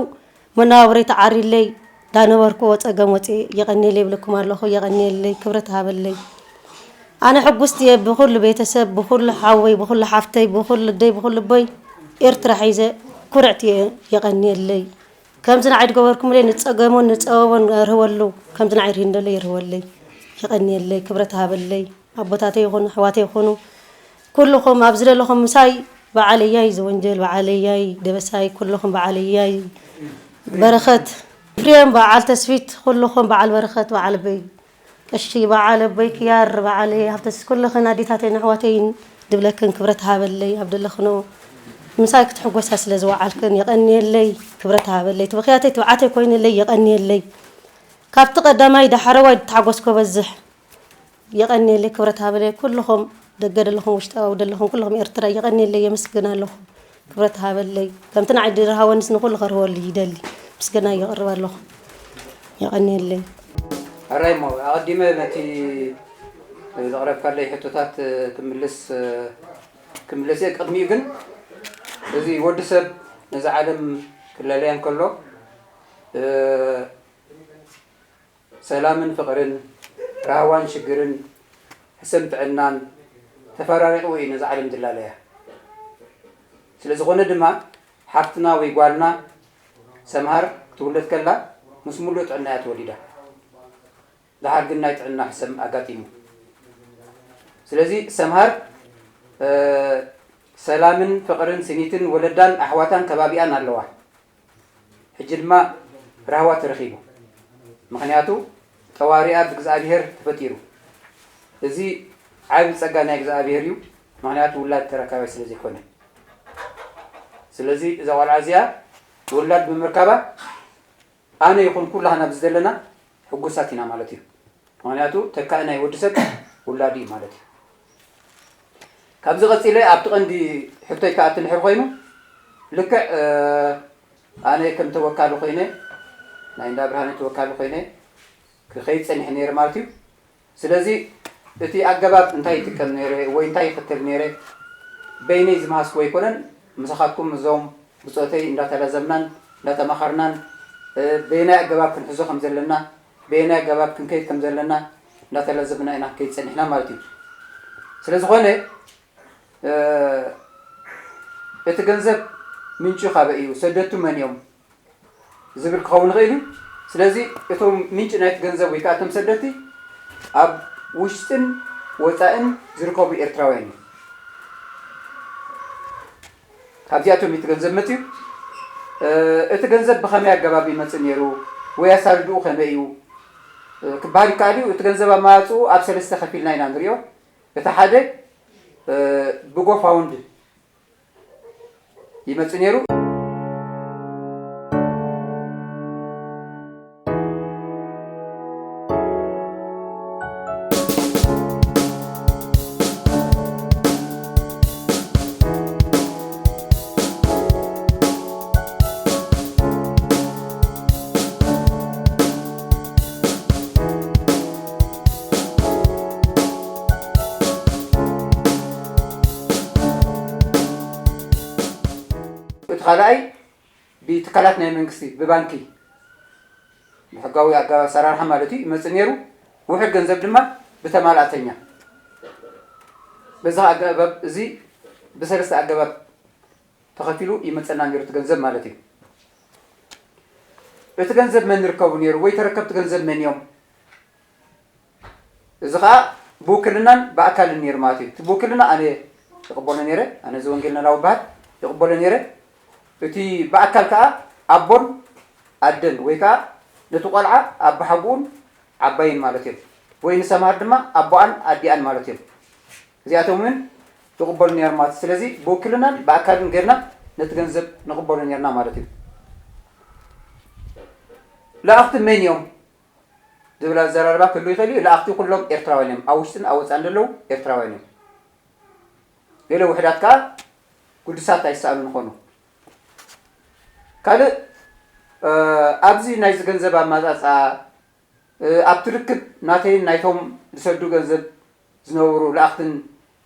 መነባብሮይ ተዓሪለይ ዳነበርኩዎ ጸገም ወጽኤ የቐንየለይ ይብለኩም ኣለኹ። የቐንየለይ፣ ክብረት ሃበለይ። ኣነ ሕጉስቲ እየ ብኹሉ ቤተሰብ፣ ብኹሉ ሓወይ፣ ብኹሉ ሓፍተይ፣ ብኹሉ ደይ፣ ብኹሉ ቦይ ኤርትራ ሒዘ ኩርዕቲ እየ። የቐንየለይ። ከምዚ ንዓይ ድገበርኩምለይ ንጸገሞን ንጸበቦን ርህወሉ፣ ከምዚ ንዓይ ርሂንደለይ ይርህወለይ። የቐንየለይ፣ ክብረት ሃበለይ። ኣቦታተይ ይኹኑ፣ ኣሕዋተይ ይኹኑ፣ ኩልኹም ኣብዚ ዘለኹም ምሳይ በዓል እያይ ዝወንጀል፣ በዓል እያይ ደበሳይ፣ ኩልኹም በዓል እያይ በረኸት፣ ፍሬም በዓል ተስፊት፣ ኩልኹም በዓል በረኸት፣ በዓል በይ ቀሺ፣ በዓል ኣቦይ ክያር፣ በዓል ሃብተስ፣ ኩልኽን ኣዴታተይን ኣሕዋተይን ድብለክን ክብረት ሃበለይ። ኣብ ደለኽኖ ምሳይ ክትሕጎሳ ስለ ዝወዓልክን የቐንየለይ፣ ክብረት ሃበለይ። ትብኽያተይ ትብዓተይ ኮይንለይ፣ የቐንየለይ። ካብቲ ቀዳማይ ዳሕረዋይ ተሓጎስኮ በዝሕ። የቐንየለይ፣ ክብረት ሃበለይ። ኩልኹም ደገ ደለኹም፣ ውሽጢ ኣው ደለኹም፣ ኩልኹም ኤርትራ የቐንየለይ፣ የመስግን ኣለኹ። ክብረት ሃበለይ። ከምቲ ንዓይ ድርሃወንስ ንኹሉ ከርህወሉ ይደሊ። ምስጋና የቕርብ ኣለኹ። የቐንየለይ። ሕራይ እሞ፣ ኣቐዲመ ነቲ ዘቕረብካለይ ሕቶታት ክምልስ፣ ክምልስ እየ። ቅድሚኡ ግን፣ እዚ ወዲ ሰብ ነዛ ዓለም ክላለያ እንከሎ፣ ሰላምን ፍቕርን፣ ራህዋን ሽግርን፣ ሕሰም ጥዕናን ተፈራሪቕዎ እዩ ነዛ ዓለም ዝላለያ። ስለ ዝኾነ ድማ፣ ሓፍትና ወይ ጓልና ሰምሃር ክትውለድ ከላ፣ ምስ ሙሉእ ጥዕና እያ ተወሊዳ። ደሓር ግን ናይ ጥዕና ሕሰም ኣጋጢሙ። ስለዚ ሰምሃር፣ እ፣ ሰላምን ፍቕርን ስኒትን ወለዳን ኣሕዋታን ከባቢኣን ኣለዋ። ሕጂ ድማ ራህዋ ተረኺቡ። ምኽንያቱ ጠዋሪኣ ብእግዚኣብሔር ተፈጢሩ። እዚ ዓቢ ጸጋ ናይ እግዚኣብሔር እዩ። ምኽንያቱ ውላድ ተረካባይ ስለ ዘይኮነ። ስለዚ እዛ ቆልዓ እዚኣ ውላድ ብምርካባ ኣነ ይኹን ኩላህና ኣብዚ ዘለና ሕጉሳት ኢና ማለት እዩ። ምኽንያቱ ተካኢ ናይ ወዲ ሰብ ውላድ እዩ ማለት እዩ። ካብዚ ቀጺለ ኣብቲ ቀንዲ ሕቶይ ክኣቱ እንድሕር ኮይኑ፣ ልክዕ፣ እ፣ ኣነ ከም ተወካሊ ኮይነ፣ ናይ እንዳ ብርሃነ ተወካሊ ኮይነ ክኸይድ ጸኒሐ ነይረ ማለት እዩ። ስለዚ እቲ ኣገባብ እንታይ ይጥቀም ነይረ ወይ እንታይ ይኽተል ነይረ፣ በይነይ ዝመሃዝኩዎ ኣይኮነን። ምሳኻትኩም እዞም ብጾተይ እንዳተላዘብናን እንዳተማኸርናን፣ እ፣ በየናይ ኣገባብ ክንሕዞ ከም ዘለና፣ በየናይ ኣገባብ ክንከይድ ከም ዘለና እንዳተላዘብና ኢና ክንከይድ ጸኒሕና ማለት እዩ። ስለ ዝኾነ፣ እ፣ እቲ ገንዘብ ምንጩ ካበይ እዩ? ሰደቱ መን እዮም? ዝብል ክኸውን ይኽእል እዩ። ስለዚ እቶም ምንጪ ናይቲ ገንዘብ ወይ ከዓ እቶም ሰደቲ ኣብ ውሽጥን ወፃእን ዝርከቡ ኤርትራውያን እዮም። ካብዚኣቶም እዩ እቲ ገንዘብ መፅዩ። እ፣ እቲ ገንዘብ ብኸመይ ኣገባብ ይመፅእ ነይሩ ወይ ኣሳድድኡ ከመይ እዩ፣ እ፣ ክበሃል ይከኣል እዩ። እቲ ገንዘብ ኣመፃፅኡ ኣብ ሰለስተ ከፊልና ኢና ንሪኦ። እቲ ሓደ፣ እ፣ ብጎፋውንድ ይመጽእ ነይሩ። እቲ ካልኣይ ብትካላት ናይ መንግስቲ ብባንኪ ብሕጋዊ ኣገባብ ኣሰራርሓ ማለት እዩ ይመጽእ ነይሩ። ውሑድ ገንዘብ ድማ ብተማልኣተኛ በዚ ኣገባብ እዚ ብሰለስተ ኣገባብ ተኸፊሉ ይመጸና ነይሩ እቲ ገንዘብ ማለት እዩ። እቲ ገንዘብ መን ይርከቡ ነይሩ ወይ ተረከብቲ ገንዘብ መን እዮም? እዚ ኸዓ ብውክልናን ብኣካልን ነይሩ ማለት እዩ። እቲ ብውክልና ኣነ ይቕበሎ ነይረ፣ ኣነ እዚ ወንጌል ናላዊ በሃል ይቕበሎ ነይረ። እቲ ብኣካል ከዓ ኣቦን ኣደን ወይ ከዓ ነቲ ቆልዓ ኣቦሓጎኡን ዓባይን ማለት እዮም። ወይ ንሰምሃር ድማ ኣቦኣን ኣዲኣን ማለት እዮም። እዚኣቶም እውን ይቕበሉ ነይሮም ማለት እዩ። ስለዚ ብውክልናን ብኣካልን ጌርና ነቲ ገንዘብ ንቕበሎ ነይርና ማለት እዩ። ለኣኽቲ መን እዮም ዝብል ኣዘራርባ ክህሉ ይኽእል እዩ። ለኣኽቲ ኩሎም ኤርትራውያን እዮም። ኣብ ውሽጥን ኣብ ወፃእን ዘለዉ ኤርትራውያን እዮም። ገለ ውሕዳት ከዓ ግዱሳት ኣይሰኣኑን ይኾኑ። ካልእ ኣብዚ ናይዚ ገንዘብ ኣማፃፃ ኣብቲ ርክብ ናተይን ናይቶም ዝሰዱ ገንዘብ ዝነበሩ ለኣኽትን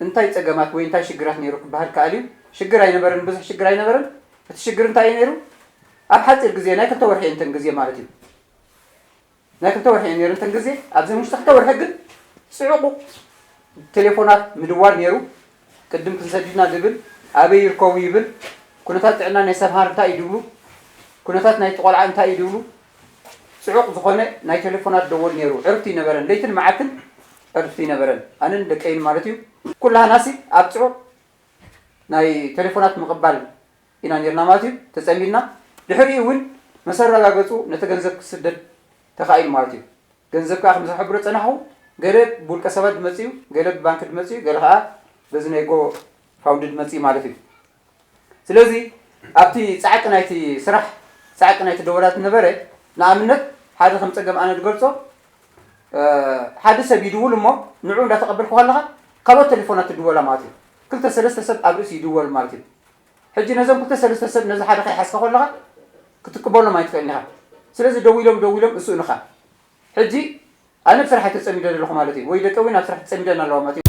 እንታይ ፀገማት ወይ እንታይ ሽግራት ነይሩ ክበሃል ከኣል እዩ። ሽግር ኣይነበረን፣ ብዙሕ ሽግር ኣይነበረን። እቲ ሽግር እንታይ እዩ ነይሩ? ኣብ ሓፂር ግዜ ናይ ክልተ ወርሒ እንተን ግዜ ማለት እዩ። ናይ ክልተ ወርሒ እዩ ነይሩ እንተን ግዜ። ኣብዚ ውሽጢ ክልተ ወርሒ ግን ፅዑቑ ቴሌፎናት ምድዋል ነይሩ። ቅድም ክንሰድድና ዝብል ኣበይ ይርከቡ ይብል። ኩነታት ጥዕና ናይ ሰምሃር እንታይ እዩ ድብሉ? ኩነታት ናይ ቆልዓ እንታይ እዩ ድብሉ? ፅዑቕ ዝኾነ ናይ ቴሌፎናት ደወል ነይሩ። ዕርፍቲ ይነበረን፣ ለይትን መዓልትን ዕርፍቲ ይነበረን። ኣነን ደቀይን ማለት እዩ። ኩላህናሲ ኣብ ፅዑቕ ናይ ቴሌፎናት ምቕባል ኢና ነርና ማለት እዩ። ተፀሚድና ድሕሪኡ እውን መሰረጋገፁ ነቲ ገንዘብ ክስደድ ተኻኢሉ ማለት እዩ። ገንዘብ ከዓ ከምዚ ክሕብሮ ፀናሕኹ፣ ገለ ብውልቀ ሰባት ድመፅእ እዩ፣ ገለ ብባንክ ድመፅእ እዩ፣ ገለ ከዓ በዚ ናይ ጎ ፋውንድ ድመፅእ እዩ ማለት እዩ። ስለዚ ኣብቲ ፃዕቂ ናይቲ ስራሕ፣ ፃዕቂ ናይቲ ደወላት ነበረ። ንኣብነት ሓደ ከም ፀገም ኣነ ዝገልፆ፣ ሓደ ሰብ ይድውል እሞ ንዑ እንዳተቐበልኩ ከለኻ ካልኦት ቴሌፎናት ትድወላ ማለት እዩ። ክልተ ሰለስተ ሰብ ኣብ ርእሲ ይድወል ማለት እዩ። ሕጂ ነዞም ክልተ ሰለስተ ሰብ ነዚ ሓደ ከይሓዝካ ከለኻ ክትቅበሎም ኣይትኽእልን ኢኻ። ስለዚ ደዊሎም ደዊሎም እሱ እንኻ ሕጂ ኣነ ብስራሕ ተጸሚደ ዘለኹ ማለት እዩ። ወይ ደቂ እውን ኣብ ስራሕ ተጸሚደን ኣለዋ ማለት እዩ።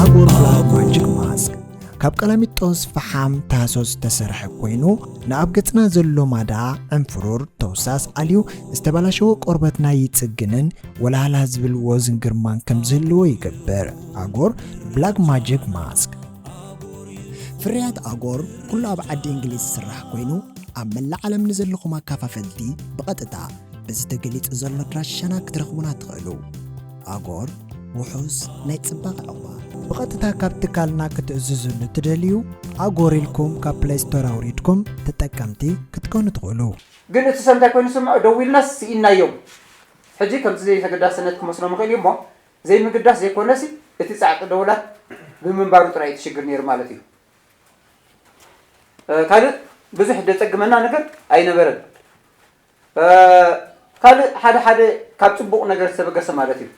ኣጎር ብላክ ማጂክ ማስክ ካብ ቀላሚጦስ ፈሓም ታህሶ ዝተሰርሐ ኮይኑ ንኣብ ገጽና ዘሎ ማዳ ዕንፍሩር ተውሳስ ኣልዩ ዝተበላሸወ ቆርበትና ይጽግንን ወላላ ዝብል ወዝን ግርማን ከም ዝህልዎ ይገብር። ኣጎር ብላክ ማጂክ ማስክ። ፍርያት ኣጎር ኩሉ ኣብ ዓዲ እንግሊዝ ዝስራሕ ኮይኑ ኣብ መላእ ዓለም ንዘለኹም ኣካፋፈልቲ ብቐጥታ በዚ ተገሊጹ ዘሎ ኣድራሻና ክትረኽቡና ትኽእሉ። ኣጎር ውሑስ ናይ ጽባቐ ዕቑባ። ብቐጥታ ካብ ትካልና ክትእዝዙ ንትደልዩ ኣጎር ኢልኩም ካብ ፕለይ ስቶር ኣውሪድኩም ተጠቀምቲ ክትኮኑ ትኽእሉ። ግን እቲ ሰብ እንታይ ኮይኑ ስምዖ ደዊልናስ ስኢናዮም። ሕጂ ከምቲ ዘይተገዳስነት ክመስሎም ይኽእል እዩ እሞ ዘይምግዳስ ዘይኮነሲ እቲ ጻዕቂ ደውላት ብምንባሩ ጥራይ እቲ ሽግር ነይሩ ማለት እዩ። ካልእ ብዙሕ ደጸግመና ነገር ኣይነበረን። ካልእ ሓደ ሓደ ካብ ጽቡቕ ነገር ዝተበገሰ ማለት እዩ።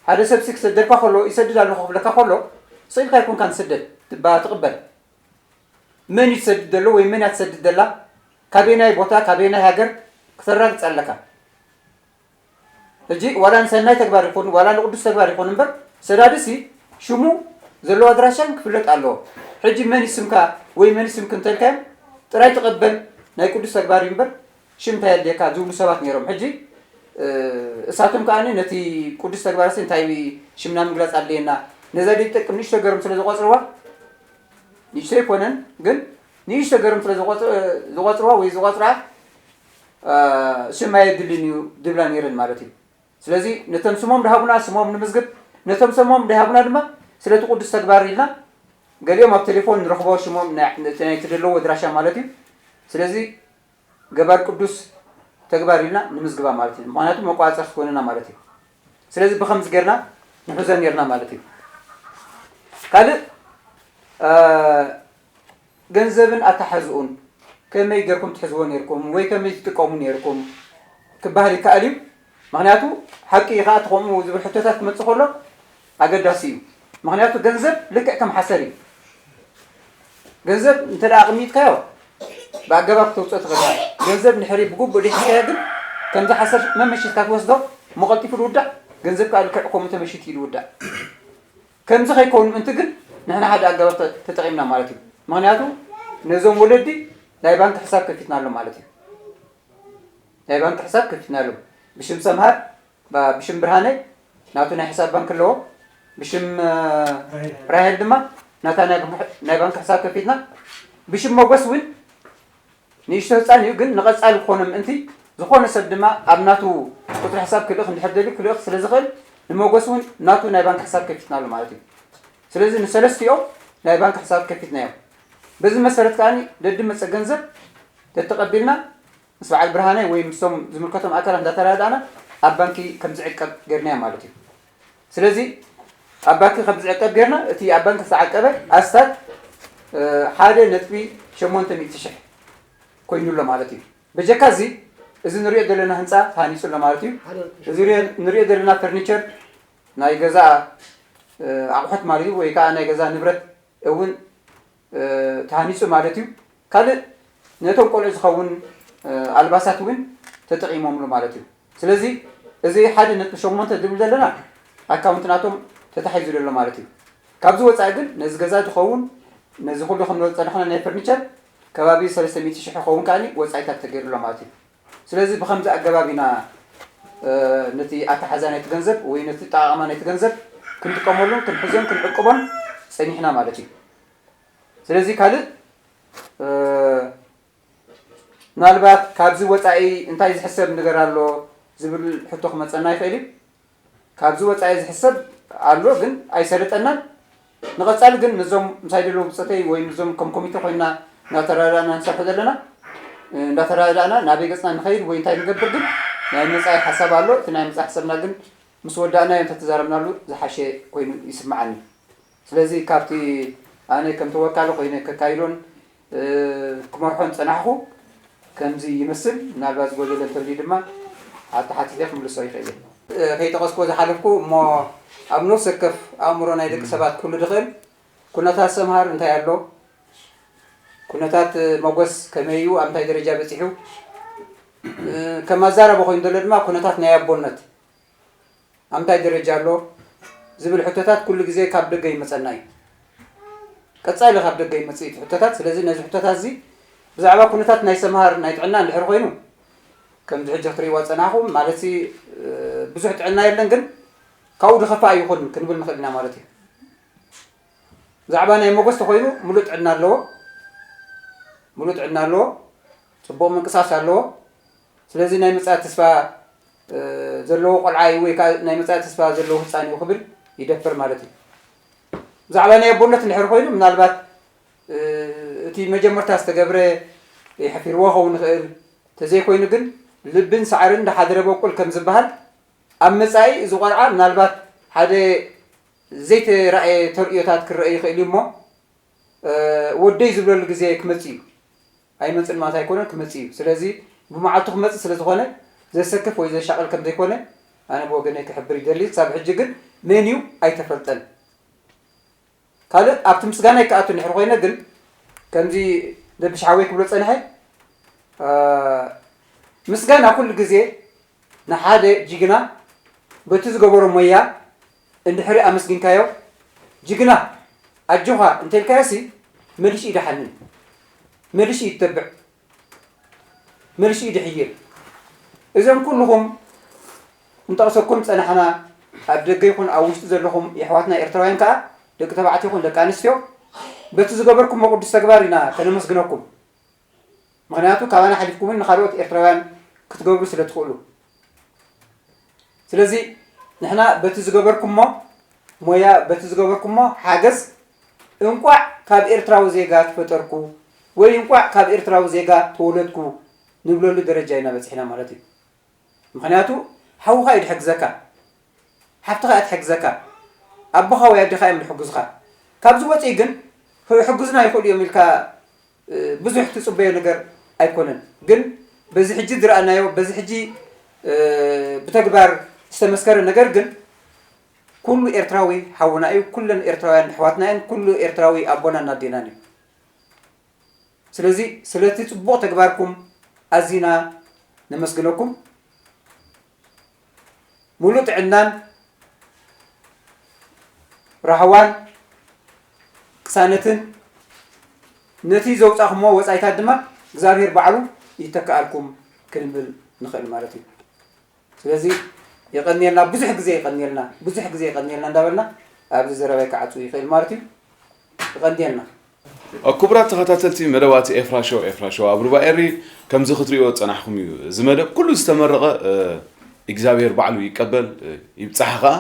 ሓደ ሰብሲ ክሰደልካ ከሎ ይሰድድ ኣለኹ ክብለካ ከሎ ስኢልካ ኣይኮንካን ትስደድ ትባ ትቕበል። መን እዩ ትሰድድ ዘሎ ወይ መን እያ ትሰድድ ዘላ ካበየናይ ቦታ ካበየናይ ሃገር ክተራግጽ ኣለካ። ሕጂ ዋላ ንሰናይ ተግባር ይኹን ዋላ ንቕዱስ ተግባር ይኹን እምበር ሰዳድሲ ሽሙ ዘለዎ ኣድራሻን ክፍለጥ ኣለዎ። ሕጂ መን እዩ ስምካ ወይ መን እዩ ስምኪ እንተልካዮም ጥራይ ትቐበል ናይ ቅዱስ ተግባር እዩ እምበር ሽም እንታይ ኣድልየካ ዝብሉ ሰባት ነይሮም። ሕጂ እሳቶም ከዓ ነቲ ቅዱስ ተግባርሲ እንታይ ሽምና ምግላፅ ኣድልየና ነዛ ዘይትጠቅም ንእሽቶ ገሮም ስለ ዝቆፅርዋ ንእሽቶ ኣይኮነን ግን ንእሽቶ ገሮም ስለ ዝቆፅርዋ ወይ ዝቆፅራ ሽም ኣየድልን እዩ ዝብላ ነይረን ማለት እዩ። ስለዚ ነቶም ስሞም ድሃቡና ስሞም ንምዝግብ ነቶም ስሞም ድሃቡና ድማ ስለቲ ቅዱስ ተግባር ኢልና ገሊኦም ኣብ ቴሌፎን ንረኽቦ ሽሞም ናይ ትደለዎ ኣድራሻ ማለት እዩ። ስለዚ ገባር ቅዱስ ተግባር ኢልና ንምዝግባ ማለት እዩ። ምክንያቱ መቋፀር ትኮንና ማለት እዩ። ስለዚ ብከምዚ ጌርና ንሕዞ ኔርና ማለት እዩ። ካልእ ገንዘብን ኣተሓዝኡን ከመይ ጌርኩም ትሕዝዎ ኔርኩም ወይ ከመይ ትጥቀሙ ኔርኩም ክበሃል ይከኣል እዩ። ምክንያቱ ሓቂ እዩ ከዓ እቲ ከምኡ ዝብል ሕቶታት ክመፅእ ከሎ ኣገዳሲ እዩ። ምክንያቱ ገንዘብ ልክዕ ከም ሓሰር እዩ። ገንዘብ እንተ ደኣ ኣቕሚጥካዮ ብኣገባብ ክተውፅኦ ትኽእል ኢኻ። ገንዘብ እንድሕሪ ብግቡእ ደይ ሒዝካዮ ግን ከምዚ ሓሰር መመሺትካ ትወስዶ እሞ ቀልጢፉ ዝውዳእ ገንዘብ ከዓ ልክዕ ከምኡ ተመሺቱ እዩ ዝውዳእ። ከምዚ ከይከውን ምእንቲ ግን ንሕና ሓደ ኣገባብ ተ- ተጠቒምና ማለት እዩ። ምኽንያቱ ነዞም ወለዲ ናይ ባንክ ሕሳብ ከፊትናሎም ማለት እዩ። ናይ ባንክ ሕሳብ ከፊትናሎም ብሽም ሰምሃር፣ ባ- ብሽም ብርሃነ ናቱ ናይ ሕሳብ ባንክ ኣለዎ። ብሽም ራሄል ድማ ናታ ናይ ባንክ ሕሳብ ከፊትና፣ ብሽም መጎስ እውን ንእሽቶ ህፃን እዩ፣ ግን ንቐፃሊ ክኾኖ ምእንቲ ዝኾነ ሰብ ድማ ኣብ ናቱ ቁፅሪ ሕሳብ ክልእኽ እንድሕር ደልዩ ክልእኽ ስለ ዝኽእል ንመጎስ እውን ናቱ ናይ ባንክ ሕሳብ ከፊትናሉ ማለት እዩ። ስለዚ ንሰለስቲኦም ናይ ባንክ ሕሳብ ከፊትናዮም። በዚ መሰረት ከዓ ደዲ መፀ ገንዘብ ተተቐቢልና ምስ በዓል ብርሃነ ወይ ምስቶም ዝምልከቶም ኣካላት እንዳተረዳእና ኣብ ባንኪ ከም ዝዕቀብ ገርናዮ ማለት እዩ። ስለዚ ኣብ ባንኪ ከም ዝዕቀብ ገርና እቲ ኣብ ባንኪ ዝተዓቀበ ኣስታት ሓደ ነጥቢ ሸሞንተ ሚእቲ ሽሕ ኮይኑሎ ማለት እዩ። በጀካ እዚ እዚ ንሪኦ ዘለና ህንፃ ተሃኒፁ ኣሎ ማለት እዩ። እዚ ንሪኦ ዘለና ፈርኒቸር ናይ ገዛ ኣቑሑት ማለት እዩ፣ ወይ ከዓ ናይ ገዛ ንብረት እውን ተሃኒፁ ማለት እዩ። ካልእ ነቶም ቆልዑ ዝኸውን ኣልባሳት እውን ተጠቒሞምሉ ማለት እዩ። ስለዚ እዚ ሓደ ነጥቢ ሸሞንተ ዝብል ዘለና ኣካውንት ናቶም ተታሒዙ ዘሎ ማለት እዩ። ካብዚ ወፃኢ ግን ነዚ ገዛ ዝኸውን ነዚ ኩሉ ክንብል ዝፀናሕና ናይ ፈርኒቸር ከባቢ ሰለስተ ሚእቲ ሽሕ ይኸውን ከዓ ወፃኢታት ተገይሩሎ ማለት እዩ። ስለዚ ብኸምዚ ኣገባብ ኢና ነቲ ኣተሓዛ ናይቲ ገንዘብ ወይ ነቲ ጠቓቕማ ናይቲ ገንዘብ ክንጥቀመሉን ክንሕዞን ክንዕቅቦን ፀኒሕና ማለት እዩ። ስለዚ ካልእ ምናልባት ካብዚ ወፃኢ እንታይ ዝሕሰብ ነገር ኣሎ ዝብል ሕቶ ክመፀና ይኽእል እዩ። ካብዚ ወፃኢ ዝሕሰብ ኣሎ ግን ኣይሰለጠናን። ንቐፃሊ ግን ነዞም ምሳይ ደለዉ ብፀተይ ወይ ነዞም ከም ኮሚቴ ኮይና እናተረዳእና ንሰርሑ ዘለና እንዳተረዳእና ናበይ ገፅና ንኸይድ ወይ እንታይ ንገብር ግን ናይ መፃኢ ሓሳብ ኣሎ። እቲ ናይ መፃኢ ሓሳብና ግን ምስ ወዳእናዮ እንተተዛረብናሉ ዝሓሸ ኮይኑ ይስምዓኒ። ስለዚ ካብቲ ኣነ ከም ተወካሊ ኮይነ ከካይዶን ክመርሖን ጸናሕኹ ከምዚ ይመስል። ምናልባት ዝጎደለ እንተልዩ ድማ ኣተሓቲተ ክምልሶ ይኽእል እየ። ከይጠቐስኩዎ ዝሓለፍኩ እሞ ኣብ ነፍሲ ወከፍ ኣእምሮ ናይ ደቂ ሰባት ክህሉ ዝኽእል ኩነታት ሰምሃር እንታይ ኣሎ፣ ኩነታት መጎስ ከመይ እዩ፣ ኣብ እንታይ ደረጃ በጺሑ፣ ከም ኣዛረቢ ኮይኑ ዘሎ ድማ ኩነታት ናይ ኣቦነት ኣብ እንታይ ደረጃ ኣሎ ዝብል ሕቶታት ኩሉ ግዜ ካብ ደገ ይመጸና እዩ። ቀጻሊ ካብ ደገ ይመጽእ እቲ ሕቶታት። ስለዚ ነዚ ሕቶታት እዚ ብዛዕባ ኩነታት ናይ ሰምሃር ናይ ጥዕና እንድሕር ኮይኑ ከምዚ ሕጂ ክትርእይዋ ዝጸናሕኹም ማለት ብዙሕ ጥዕና የለን፣ ግን ካብኡ ዝኸፍኣ ይኹን ክንብል ንኽእል ኢና ማለት እዩ። ብዛዕባ ናይ መጎስ ተኾይኑ ሙሉእ ጥዕና ኣለዎ፣ ሙሉእ ጥዕና ኣለዎ፣ ጽቡቕ ምንቅሳስ ኣለዎ። ስለዚ ናይ ምጽኣት ተስፋ ዘለዎ ቆልዓ እዩ ወይ ከዓ ናይ ምጽኣት ተስፋ ዘለዎ ህፃን እዩ ክብል ይደፍር ማለት እዩ። ብዛዕባ ናይ ኣቦነት እንድሕር ኮይኑ ምናልባት እቲ መጀመርታ ዝተገብረ የሕፊርዎ ክኸውን ይኽእል። ተዘይኮይኑ ግን ልብን ሳዕርን ዝሓደረ በቁል ከም ዝበሃል ኣብ መጻኢ እዚ ቆልዓ ምናልባት ሓደ ዘይተራእየ ተርእዮታት ክረአ ይኽእል እዩ እሞ ወደይ ዝብለሉ ግዜ ክመጽእ እዩ። ኣይመጽእን ማለት ኣይኮነን፣ ክመጽእ እዩ። ስለዚ ብመዓልቱ ክመጽእ ስለ ዝኾነ ዘሰክፍ ወይ ዘሻቕል ከም ዘይኮነ ኣነ ብወገነይ ክሕብር ይደሊ። ክሳብ ሕጂ ግን መን እዩ ኣይተፈልጠን። ካልእ ኣብቲ ምስጋናይ ክኣቱ እንድሕር ኮይነ ግን ከምዚ ደብሽ ሓወይ ክብሎ ጸንሐ ምስጋና ኩሉ ግዜ ንሓደ ጅግና በቲ ዝገበሮ ሞያ እንድሕሪ ኣመስጊንካዮ፣ ጅግና ኣጆኻ እንተልካዮሲ መሊሹ ይደሓንን፣ መሊሹ ይተብዕ፣ መሊሹ ይድሕይል። እዞም ኩልኹም እንጠቕሰኩም ጸናሕና ኣብ ደገ ይኹን ኣብ ውሽጢ ዘለኹም የሕዋትና ኤርትራውያን ከኣ ደቂ ተባዕትዮ ይኹን ደቂ ኣንስትዮ በቲ ዝገበርኩሞ ቅዱስ ተግባር ኢና ከነመስግነኩም። ምኽንያቱ ካባና ሓሊፍኩምን ንኻልኦት ኤርትራውያን ክትገብሩ ስለ ትኽእሉ። ስለዚ ንሕና በቲ ዝገበርኩሞ ሞያ በቲ ዝገበርኩሞ ሓገዝ እንቋዕ ካብ ኤርትራዊ ዜጋ ተፈጠርኩ ወይ እንቋዕ ካብ ኤርትራዊ ዜጋ ተወለድኩ ንብለሉ ደረጃ ኢና በጺሕና ማለት እዩ። ምኽንያቱ ሓውኻ እዩ ድሕግዘካ፣ ሓፍትኻ እያ ትሕግዘካ፣ ኣቦኻ ወይ ኣዴኻ እዮም ድሕግዙኻ። ካብዚ ወፂኡ ግን ክሕግዙና ይኽእሉ እዮም ኢልካ ብዙሕ ትፅበዮ ነገር ኣይኮነን። ግን በዚ ሕጂ ዝረኣናዮ በዚ ሕጂ ብተግባር ዝተመስከረ ነገር ግን ኩሉ ኤርትራዊ ሓውና እዩ፣ ኩለን ኤርትራውያን ኣሕዋትና እየን፣ ኩሉ ኤርትራዊ ኣቦናን ኣዴናን እዩ። ስለዚ ስለቲ ጽቡቕ ተግባርኩም ኣዚና ነመስግነኩም። ሙሉእ ጥዕናን ራህዋን ቅሳነትን ነቲ ዘውጻኹሞ ወጻኢታት ድማ እግዚኣብሔር ባዕሉ ይተክኣልኩም ክንብል ንኽእል ማለት እዩ። ስለዚ የቐንየልና፣ ብዙሕ ግዜ የቐንየልና፣ ብዙሕ ግዜ የቐንየልና እንዳበልና ኣብዚ ዘረባይ ክዓጹ ይኽእል ማለት እዩ። የቐንየልና። ክቡራት ተኸታተልቲ መደባት ኤፍራ ሾው፣ ኤፍራ ሾው ኣብ ሩባ ኤሪ ከምዚ ክትሪእዎ ዝጸናሕኩም እዩ። እዚ መደብ ኩሉ ዝተመረቐ እግዚኣብሔር ባዕሉ ይቀበል ይብጻሕ ኸዓ።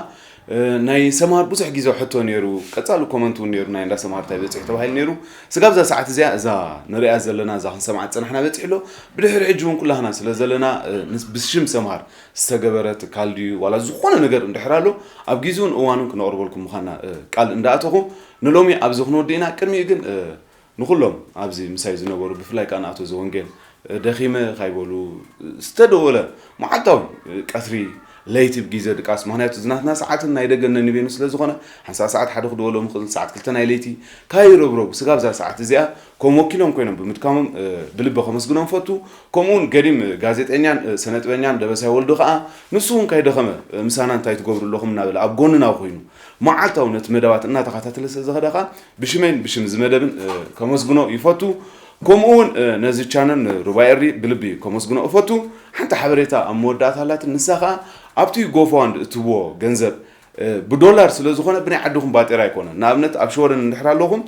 ናይ ሰምሃር ብዙሕ ግዜ ሕቶ ነይሩ፣ ቀጻሊ ኮመንት እውን ነይሩ፣ ናይ እንዳ ሰምሃር እንታይ በጺሑ ተባሂሉ ነይሩ። ስጋብ እዛ ሰዓት እዚኣ እዛ ንሪኣ ዘለና እዛ ክንሰምዓ ዝጸናሕና በጺሑ ኣሎ። ብድሕሪ ሕጂ እውን ኩላህና ስለ ዘለና ብሽም ሰምሃር ዝተገበረ ትካል ድዩ ዋላ ዝኾነ ነገር እንድሕር ኣሎ ኣብ ግዜኡን እዋኑን ክነቕርበልኩም ምዃንና ቃል እንዳኣተኹ ንሎሚ ኣብዚ ክንወዲ ኢና። ቅድሚኡ ግን ንኹሎም ኣብዚ ምሳይ ዝነበሩ ብፍላይ ከዓ ንኣቶ ዘወንጌል ደኺመ ካይበሉ ዝተደወለ መዓልታዊ ቀትሪ ለይቲ ብግዜ ድቃስ ምክንያቱ ዝናትና ሰዓትን ናይ ደገ ነኒቤኑ ስለ ዝኾነ ሓንሳ ሰዓት ሓደ ክድወሎም ክእል ሰዓት ክልተ ናይ ለይቲ ካይረብረቡ ስጋብ እዛ ሰዓት እዚኣ ከም ወኪሎም ኮይኖም ብምድካሞም ብልቢ ከመስግኖም ፈቱ። ከምኡውን ገዲም ጋዜጠኛን ሰነጥበኛን ደበሳይ ወልዱ ከዓ ንሱ እውን ካይደኸመ ምሳና እንታይ ትገብሩ ኣለኹም እናበለ ኣብ ጎንና ኮይኑ መዓልታዊ ነቲ መደባት እናተኸታተለ ስለ ዝኸደ ከዓ ብሽመይን ብሽም እዚ መደብን ከመስግኖ ይፈቱ። ከምኡ እውን ነዚ ቻነል ንሩባ ኤሪ ብልቢ ከመስግኖ እፈቱ። ሓንቲ ሓበሬታ ኣብ መወዳእታ ኣላትን ንሳ ከዓ ኣብቲ ጎፋንድ እትብዎ ገንዘብ ብዶላር ስለ ዝኾነ ብናይ ዓድኹም ባጤራ ኣይኮነን። ንኣብነት ኣብ ሽወደን እንድሕር ኣለኹም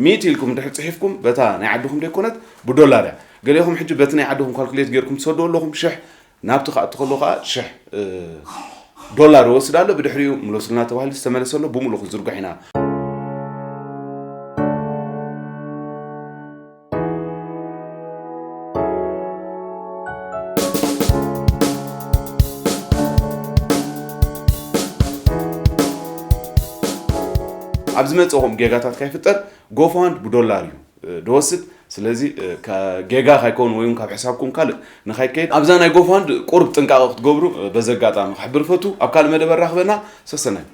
ሚእቲ ኢልኩም እንድሕር ፅሒፍኩም በታ ናይ ዓድኹም ደይኮነት ብዶላር እያ። ገሊኹም ሕጂ በቲ ናይ ዓድኹም ካልኩሌት ጌርኩም ትሰዱ ኣለኹም ሽሕ ናብቲ ከዓ እትኸሉ ከዓ ሽሕ ዶላር ይወስድ ኣሎ። ብድሕሪኡ ምለሱልና ተባሂሉ ዝተመለሰ ኣሎ። ብምሉእ ክንዝርግሕ ኢና። ኣብ ዝመፅኹም ጌጋታት ካይፍጠር ጎፋንድ ብዶላር እዩ ድወስድ። ስለዚ ጌጋ ካይከውን ወይ እውን ካብ ሕሳብኩም ካልእ ንካይከይድ ኣብዛ ናይ ጎፋንድ ቁርብ ጥንቃቐ ክትገብሩ በዚ ኣጋጣሚ ክሕብር ፈቱ። ኣብ ካልእ መደብ ኣራኽበና። ሰሰናዩ።